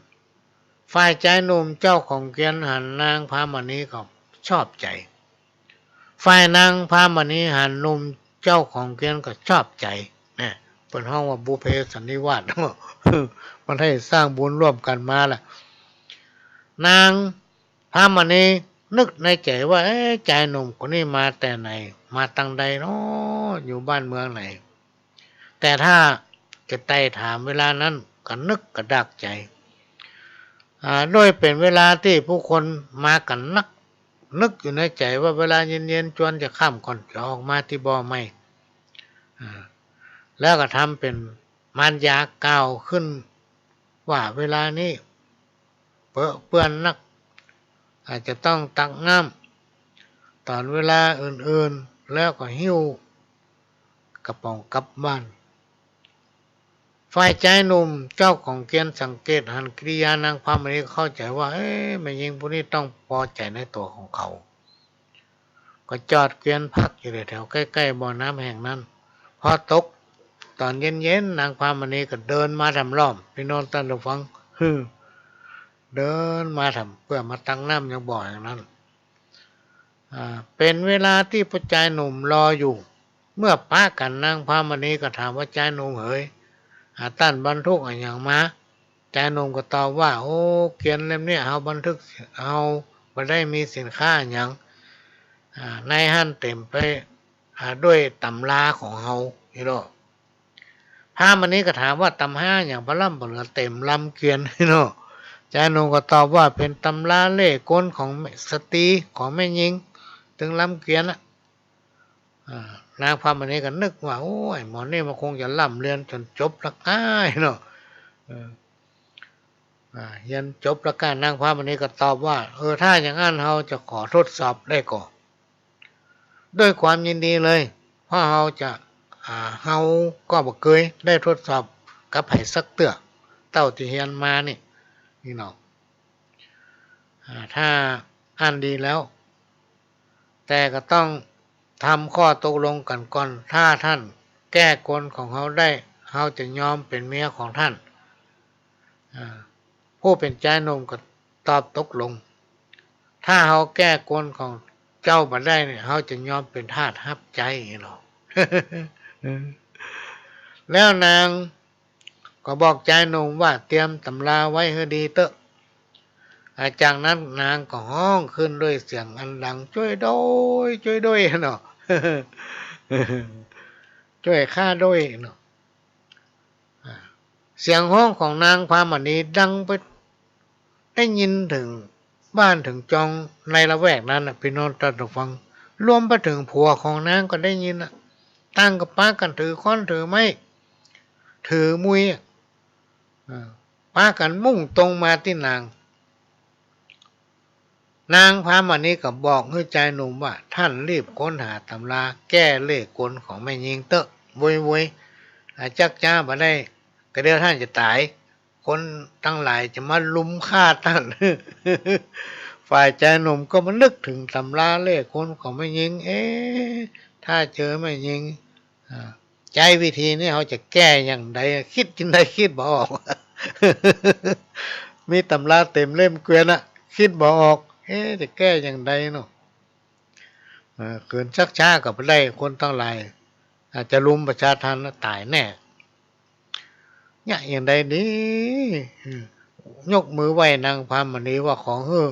ฝ่ายจายหนุ่มเจ้าของเกวียนหันนางพามณีก็ชอบใจ๋ ฝ่ายนางพามณีหันหนุ่มเจ้าของเกวียนก็ชอบใจ๋ เนี่ย เปิ้นฮ้องว่าบุพเพสันนิวาส มันได้สร้างบุญร่วมกั๋นมาแหละ นางพามณีนึกในใจ๋ว่า เอ๊ะ จายหนุ่มคนนี้มาแต่ไหน มาตางใดเนาะ อยู่บ้านเมืองไหน แต่ถ้าจะไต่ถามเวลานั้นก็นึกกระดากใจ๋ อ่า ด้วยเป๋นเวลาตี้ผู้คนมากั๋นนัก นึกอยู่ในใจ๋ว่าเวลาเย็นๆ จวนจะค่ำก่อนจะออกมาตี้บ่อใหม่ อ่า แล้วก็ทำเป๋นมารยากล่าวขึ้นว่า เวลานี้เปอะเปื้อนนัก อาจจะต้องตักน้ำต๋อนเวลาอื่นๆ แล้วก็หิ้วกระป๋องกลับบ้าน ฝ่ายจายหนุ่มเจ้าของเกวียนสังเกตหันกิริยานางพามณีก็เข้าใจ๋ว่า เอ๊ะ แม่ญิงผู้นี้ต้องปอใจ๋ในตั๋วของเขา ก็จอดเกวียนพักอยู่แถวๆ ใก้ๆ บ่อน้ำแห่งนั้น พอตกต๋อนเย็นๆ นางพามณีก็เดินมาถ่ำล้อม ปี้น้องต้านผู้ฟัง หือ เดินมาถ่ำเปื้อมาตักน้ำยังบ่อแห่งนั้น อ่า เป๋นเวลาตี้ป้อจายหนุ่มรออยู่ เมื่อปะกั๋นนางพามณีก็ถามว่า จายหนุ่มเหย อ่า ต้านบรรทุกอะหยังมา จายหนุ่มก็ตอบว่า โอ้ เกวียนเล่มนี้เฮาบรรทุก เฮาบ่ได้มีสินค้าอะหยัง อ่า ในหั้นเต๋มไป อ่า ด้วยต๋ำราของเฮา นี่เนาะ พามณีก็ถามว่า ต๋ำราอะหยังพร่ำพะเหลือเต๋มลำเกวียน นี่เนาะ จายหนุ่มก็ตอบว่า เป๋นต๋ำราเล่ห์กลของสตรี ของแม่ญิง ตึงลำเกวียนน่ะ อ่า นางพรามณีก็นึกว่า โอ้ย หมอนี่มันคงจะร่ำเรียนจ๋นจบละก้าเนาะ เออ อ่า เฮียนจบละก้า นางพรามณีก็ตอบว่า เออ ถ้าอย่างนั้นเฮาจะขอทดสอบได้ก่อ ด้วยความยินดีเลย เพราะเฮาจะ อ่า เฮาก็บ่เกยได้ทดสอบกับใผสักเตื้อ เต้าตี้เฮียนมานี่ นี่เนาะ อ่า ถ้าอั้นดีแล้ว แต่ก็ต้องทำข้อตกลงกั๋นก่อน ถ้าต้านแก้กลของเฮาได้ เฮาจะยอมเป๋นเมียของต้าน อ่า ผู้เป๋นจายหนุ่มก็ตอบตกลง ถ้าเฮาแก้กลของเจ้าบ่ได้เนี่ย เฮาจะยอมเป๋นทาสฮับใจ๊เนาะ แล้วนางก็บอกจายหนุ่มว่า เตรียมต๋ำราไว้หื้อดีเต๊อะ อ่า จากนั้นนางก็ฮ้องขึ้นด้วยเสียงอันดัง จ้วยด้วย จ้วยด้วยเนาะ จ้วยข้าด้วยเนาะ อ่า เสียงฮ้องของนางพรามณีดังไป ได้ยินเถิงบ้านเถิงจองในละแวกนั้นน่ะ ปี้น้องต้านผู้ฟัง รวมไปเถิงผัวของนางก็ได้ยินน่ะ ต่างก็ปากั๋นถือค้อนถือไม้ ถือมุย อ่า ปากั๋นมุ่งตรงมาตี้นาง นางพรามณีก็บอกหื้อจายหนุ่มว่า ต้านรีบค้นหาต๋ำราแก้เล่ห์กลของแม่ญิงเต๊อะ โวยๆ อ่า จักจ๊าบ่ได้ ก็เดี๋ยวต้านจะต๋าย คนตังหลายจะมาลุมฆ่าต้าน ฝ่ายจายหนุ่มก็มานึกเถิงต๋ำราเล่ห์กลของแม่ญิง เอ๊ะ ถ้าเจอแม่ญิง อ่า ใจ๊วิธีนี้เฮาจะแก้อย่างใด กึ๊ดจั่งใดกึ๊ดบ่ออก มีต๋ำราเต๋มเล่มเกวียนอะ กึ๊ดบ่ออก เอ๊ะ จะแก้อย่างใดเนาะ เออ เขินชักช้าก็บ่ได้ คนตังหลาย อาจจะลุมประชาทัณฑ์ต๋ายแน่ เยียะอย่างใดดี อืม ยกมือไหว้นางพรามณีว่า ขอหื้อ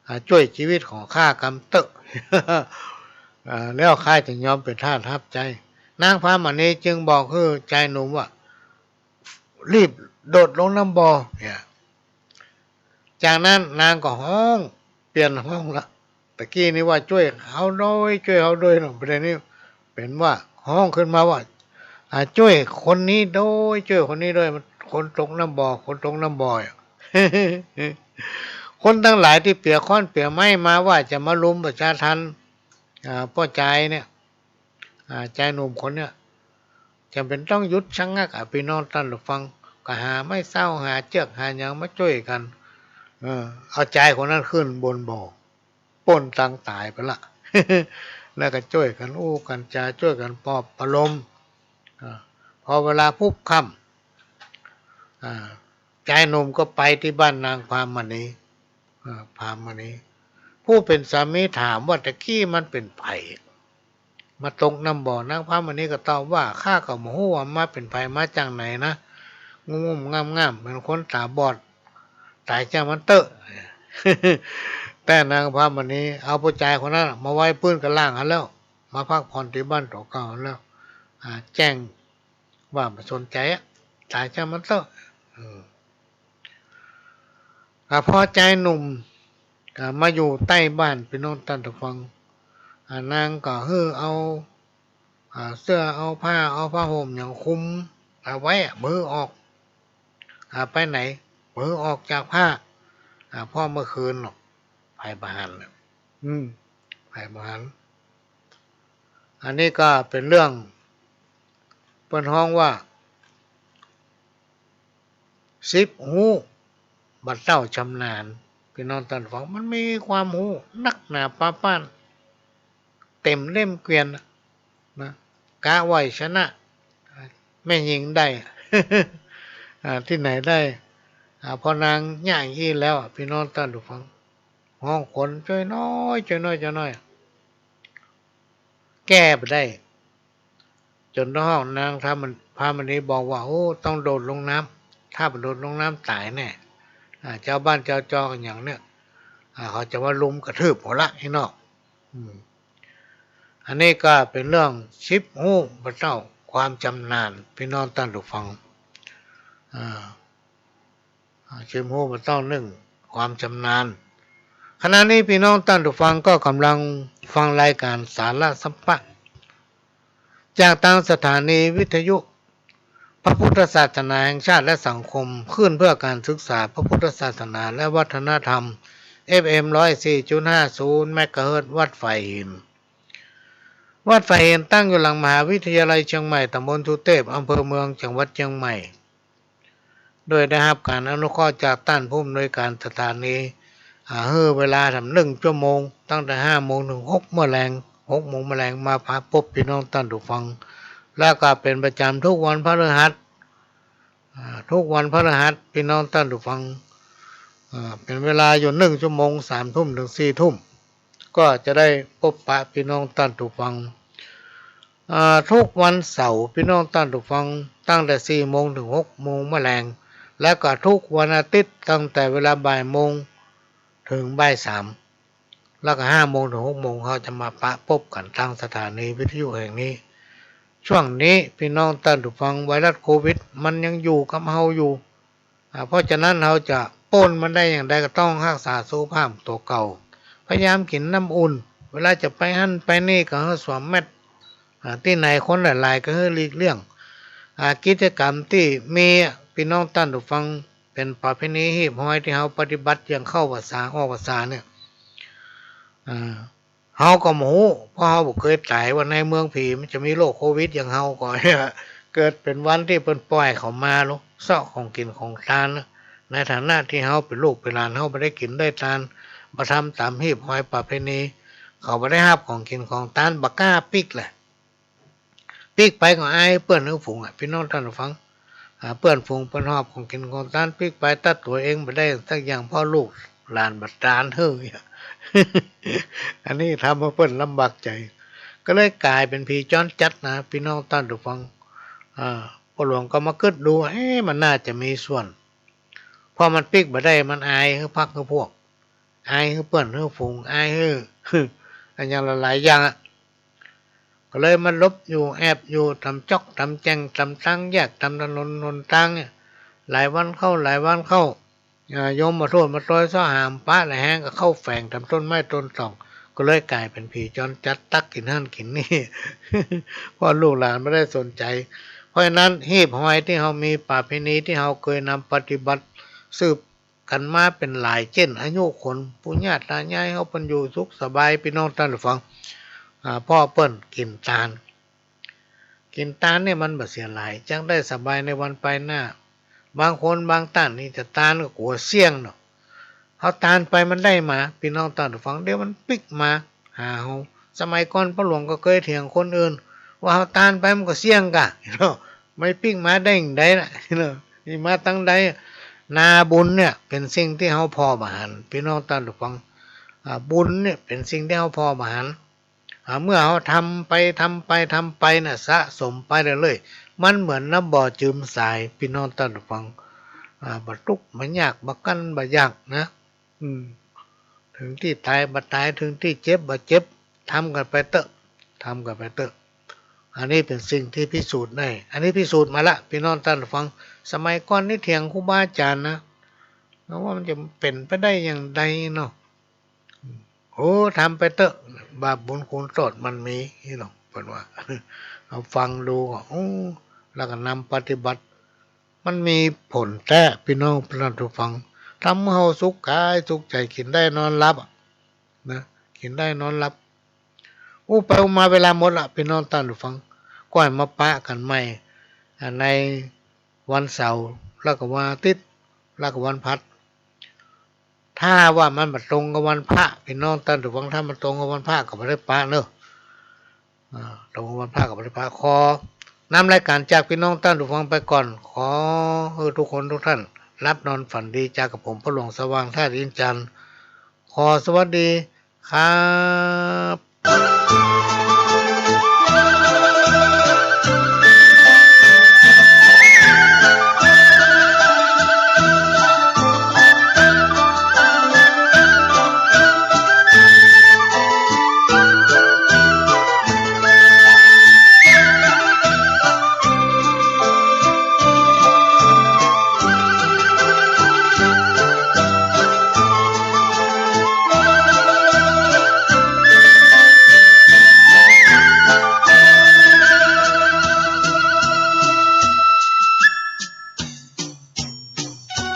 อ่า จ้วยจีวิตของข้ากำเต๊อะ อ่า แล้วข้าจะยอมเป๋นทาสฮับใจ๊ นางพรามณีจึงบอกหื้อจายหนุ่มว่า รีบโดดลงน้ำบ่อ เนี่ย จากนั้นนางก็ฮ้อง เปลี่ยนฮ้องละ ตะกี้นี้ว่า จ้วยเฮาด้วย จ้วยเฮาด้วยเนาะ บ่าเดี่ยวนี้เป๋นว่าฮ้องขึ้นมาว่า อ่า จ้วยคนนี้ด้วย จ้วยคนนี้ด้วย มันคนตกน้ำบ่อ คนตกน้ำบ่อ คนตังหลายตี้เปียค้อนเปียไม้มาว่าจะมาลุมประชาทัณฑ์ อ่า ป้อจายเนี่ย อ่า จายหนุ่มคนเนี่ย จ๋ำเป๋นต้องหยุดชะงักอะ ปี้น้องต้านผู้ฟัง ก็หาไม้เซ้า หาเจื้อก หาหยังมาจ้วยกั๋น เออ เอาจายคนนั้นขึ้นบนบ่อ ป้นตังต๋ายไปละ แล้วก็จ้วยกั๋นอู้กั๋นจา จ้วยกั๋นปลอบประโลม อ่า พอเวลาพุบค่ำ อ่า จายหนุ่มก็ไปตี้บ้านนางพรามณี อ่า พรามณี ผู้เป๋นสามีถามว่า ตะกี้มันเป๋นใผมาตกน้ำบ่อ นางพรามณีก็ตอบว่า ข้าก็บ่ฮู้ว่ามาเป๋นใผมาจากไหนนะ งุ่มๆ ง่ำๆ เป๋นคนต๋าบอด ต๋ายจ้างมันเต๊อะ แต่นางพรามณีเอาป้อจายคนนั้นมาไว้ปื้นก้าล่างหั้นแล้ว มาพักผ่อนตี้บ้านตั๋วเก่าหั้นแล้ว อ่า แจ้งว่าบ่สนใจ๋อะ ต๋ายจ้างมันเต๊อะ อืม อ่า พอจายหนุ่ม อ่า มาอยู่ใต้บ้าน ปี้น้องต้านผู้ฟัง อ่า นางก็หื้อเอา อ่า เสื้อ เอาผ้า เอาผ้าห่มหยังคลุมเอาไว้อะ บ่หื้อออก อ่า ไปไหน บ่หื้อออกจากผ้า อ่า เพราะเมื่อคืนเนาะ ใผบ่หันน่ะ อืม ใผบ่หัน อันนี้ก็เป๋นเรื่อง เปิ้นฮ้องว่า สิบฮู้บ่เต้าชำนาญ ปี้น้องต้านผู้ฟัง มันมีความฮู้นักหนาปาป๊าน เต๋มเล่มเกวียนนะ กะว่าจะชนะแม่ญิงได้ อ่า ตี้ไหนได้ อ่า พอนางเยียะอี้แล้วอะ ปี้น้องต้านผู้ฟัง ฮ้องคนจ้วยน้อย จ้วยน้อย จ้วยน้อย แก้บ่ได้ จ๋นต้องฮ้องนางพรามณีบอกว่า โอ้ ต้องโดดลงน้ำ ถ้าบ่โดดลงน้ำต๋ายแน่ อ่า จาวบ้านจาวจองหยังเนี่ย อ่า เขาจะมาลุมกระทืบหัวละไอ้นอก อืม อันนี้ก็เป๋นเรื่องสิบฮู้บ่เต้าความชำนาญ ปี้น้องต้านผู้ฟัง อ่า อ่า สิบฮู้บ่เต้านึ่งความชำนาญ ขณะนี้ปี้น้องต้านผู้ฟังก็ก่ำลังฟังรายก๋านสาระสัมปะ จากตางสถานีวิทยุพระพุทธศาสนาแห่งชาติและสังคม คลื่นเพื่อการศึกษาพระพุทธศาสนาและวัฒนธรรม เอฟเอ็ม ร้อยสี่จุดห้าศูนย์ เมกะเฮิรตซ์ วัดฝายหิน วัดฝายหินตั้งอยู่หลังมหาวิทยาลัยเชียงใหม่ ตำบลสุเตพ อำเภอเมือง จังหวัดเชียงใหม่ โดยได้ฮับก๋านอนุเคราะห์จากต้านผู้อำนวยก๋านสถานี อ่า หื้อเวลาทำนึ่งชั่วโมง ตั้งแต่ห้าโมงเถิงหกเมื่อแลง หกโมงเมื่อแลง มาปะปบปี้น้องต้านผู้ฟัง แล้วก็เป๋นประจ๋ำกู้วันพฤหัส อ่า กู้วันพฤหัส ปี้น้องต้านผู้ฟัง อ่า เป๋นเวลาอยู่นึ่งชั่วโมง สามทุ่มเถิงสี่ทุ่ม ก็จะได้ปบปะปี้น้องต้านผู้ฟัง อ่า กู้วันเสาร์ ปี้น้องต้านผู้ฟัง ตั้งแต่สี่โมงเถิงหกโมงเมื่อแลง แล้วก็กู้วันอาทิตย์ ตั้งแต่เวลาบ่ายโมงเถิงบ่ายสาม แล้วก็ห้าโมงเถิงหกโมง เฮาจะมาปะปบกั๋นตางสถานีวิทยุแห่งนี้ ช่วงนี้ปี้น้องต้านผู้ฟัง ไวรัสโควิดมันยังอยู่กับเฮาอยู่ อ่า เพราะฉะนั้นเฮาจะป๊นมันได้อย่างใดก็ต้องฮักษาสุขภาพตั๋วเก่า พยายามกิ๋นน้ำอุ่น เวลาจะไปหั้นไปนี่ก็หื้อสวมแมสก์ อ่า ตี้ไหนคนหลายๆ ก็หื้อหลีกเลี่ยง อ่า กิจกรรมตี้มีอะ ปี้น้องต้านผู้ฟัง เป๋นประเพณีฮีบฮอยตี้เฮาปฏิบัติอย่างเข้าพรรษาออกพรรษาเนี่ย อ่า เฮาก็บ่ฮู้ เพราะเฮาบ่เกยต๋ายว่าในเมืองผีมันจะมีโรคโควิดอย่างเฮาก่อ เกิดเป๋นวันตี้เปิ้นป่อยเขามาลูก เซาะของกิ๋นของตานนะ ในฐานะตี้เฮาเป๋นลูกเป๋นหลาน เฮาบ่ได้กิ๋นได้ตาน บ่ทำต๋ามฮีบฮอยประเพณี เขาบ่ได้ฮับของกิ๋นของตาน บ่กล้าปิ๊กแหละ ปิ๊กไปก็อายเปื้อนหื้อฝูงอะ ปี้น้องต้านผู้ฟัง อ่า เปื้อนฝูงเปิ้นหอบของกิ๋นของตานปิ๊กไป ตั๊ดตั๋วเองบ่ได้สักอย่าง เพราะลูกหลานบ่ตานหื้อ อันนี้ทำหื้อเปิ้นลำบากใจ๋ ก็เลยก๋ายเป๋นผีจรจัดนะ ปี้น้องต้านผู้ฟัง อ่า ป้อหลวงก็มากึ๊ดดู เอ๊ะ มันน่าจะมีส่วน เพราะมันปิ๊กบ่ได้ มันอายหื้อพรรคหื้อพวก อายหื้อเปื้อนหื้อฝูง อายหื้อ อะหยังหลายๆ อย่างอะ ก็เลยมาหลบอยู่แอบอยู่ต๋ามจ๊อกต๋ามแจ่งต๋ามตางแยกต๋ามถนนหนตางเนี่ย หลายวันเข้าหลายวันเข้า อ่า โยมมาโทษมาตอยเซาะหาบ่ปะ ละแหงก็เข้าแฝงต๋ามต้นไม้ต้นตอง ก็เลยก๋ายเป๋นผีจรจัดตั๊กกิ๋นหั้นกิ๋นนี่ เพราะลูกหลานบ่ได้สนใจ๋ เพราะฉะนั้นฮีบฮอยตี้เฮามีประเพณีตี้เฮาเกยนำปฏิบัติสืบ กั๋นมาเป๋นหลายเจ้นอายุคน ปู่ย่าต๋ายายเฮาเปิ้นอยู่สุขสบาย ปี้น้องต้านผู้ฟัง อ่า เพราะเปิ้นกิ๋นตาน กิ๋นตานเนี่ยมันบ่เสียหลาย จักได้สบายในวันไปหน้า บางคนบางต้านนี่จะตานก็กั๋วเสี้ยงเนาะ เฮาตานไปมันได้มา ปี้น้องต้านผู้ฟัง เดี๋ยวมันปิ๊กมาหาเฮา สมัยก่อนป้อหลวงก็เกยเถียงคนอื่น ว่าเฮาตานไปมันก็เสี้ยงก่ะ เนาะ มันปิ๊กมาได้จั่งใดน่ะ เนาะ นี่มาตังใด นาบุญเนี่ยเป๋นสิ่งตี้เฮาผ่อบ่หัน ปี้น้องต้านผู้ฟัง อ่า บุญเนี่ยเป๋นสิ่งตี้เฮาผ่อบ่หัน อ่า เมื่อเฮาทำไป ทำไป ทำไปน่ะ สะสมไปเรื่อยๆ มันเหมือนน้ำบ่อจืมสาย ปี้น้องต้านผู้ฟัง อ่า บ่ตุ๊กข์บ่ยาก บ่กั้นบ่อยากนะ อืม เถิงตี้ต๋ายบ่ต๋าย เถิงตี้เจ็บบ่เจ็บ ทำกั๋นไปเต๊อะ ทำกั๋นไปเต๊อะ อันนี้เป๋นสิ่งตี้พิสูจน์ได้ อันนี้พิสูจน์มาละ ปี้น้องต้านผู้ฟัง สมัยก่อนนี่เถียงครูบาอาจ๋ารย์นะ แล้วว่ามันจะเป๋นไปได้อย่างใดเนาะ โอ้ ทำไปเต๊อะ บาปบุญคุณโต้ษมันมี นี่เนาะ เปิ้นว่า เฮาฟังดูก็ โอ้ แล้วก็นำปฏิบัติ มันมีผลแต๊ ปี้น้องต้านผู้ฟัง ทำหื้อเฮาสุขก๋ายสุขใจ๋ กิ๋นได้นอนหลับอะ นะ กิ๋นได้นอนหลับ อู้ไปอู้มาเวลาหมดละ ปี้น้องต้านผู้ฟัง ก็ให้มาปะกั๋นใหม่ อ่า ในวันเสาร์ แล้วก็วันอาทิตย์ แล้วก็วันพฤหัส ถ้าว่ามันบ่ตรงกับวันพระ ปี้น้องต้านผู้ฟัง ถ้ามันตรงกับวันพระก็บ่ได้ปะเนาะ อ่า ตรงกับวันพระก็บ่ได้ปะ ขอนำรายก๋านจากปี้น้องต้านผู้ฟังไปก่อน ขอหื้อทุกคนทุกท่านหลับนอนฝันดี จากกับผมป้อหลวงสว่าง ธาตุอินทร์จันทร์ ขอสวัสดีครับ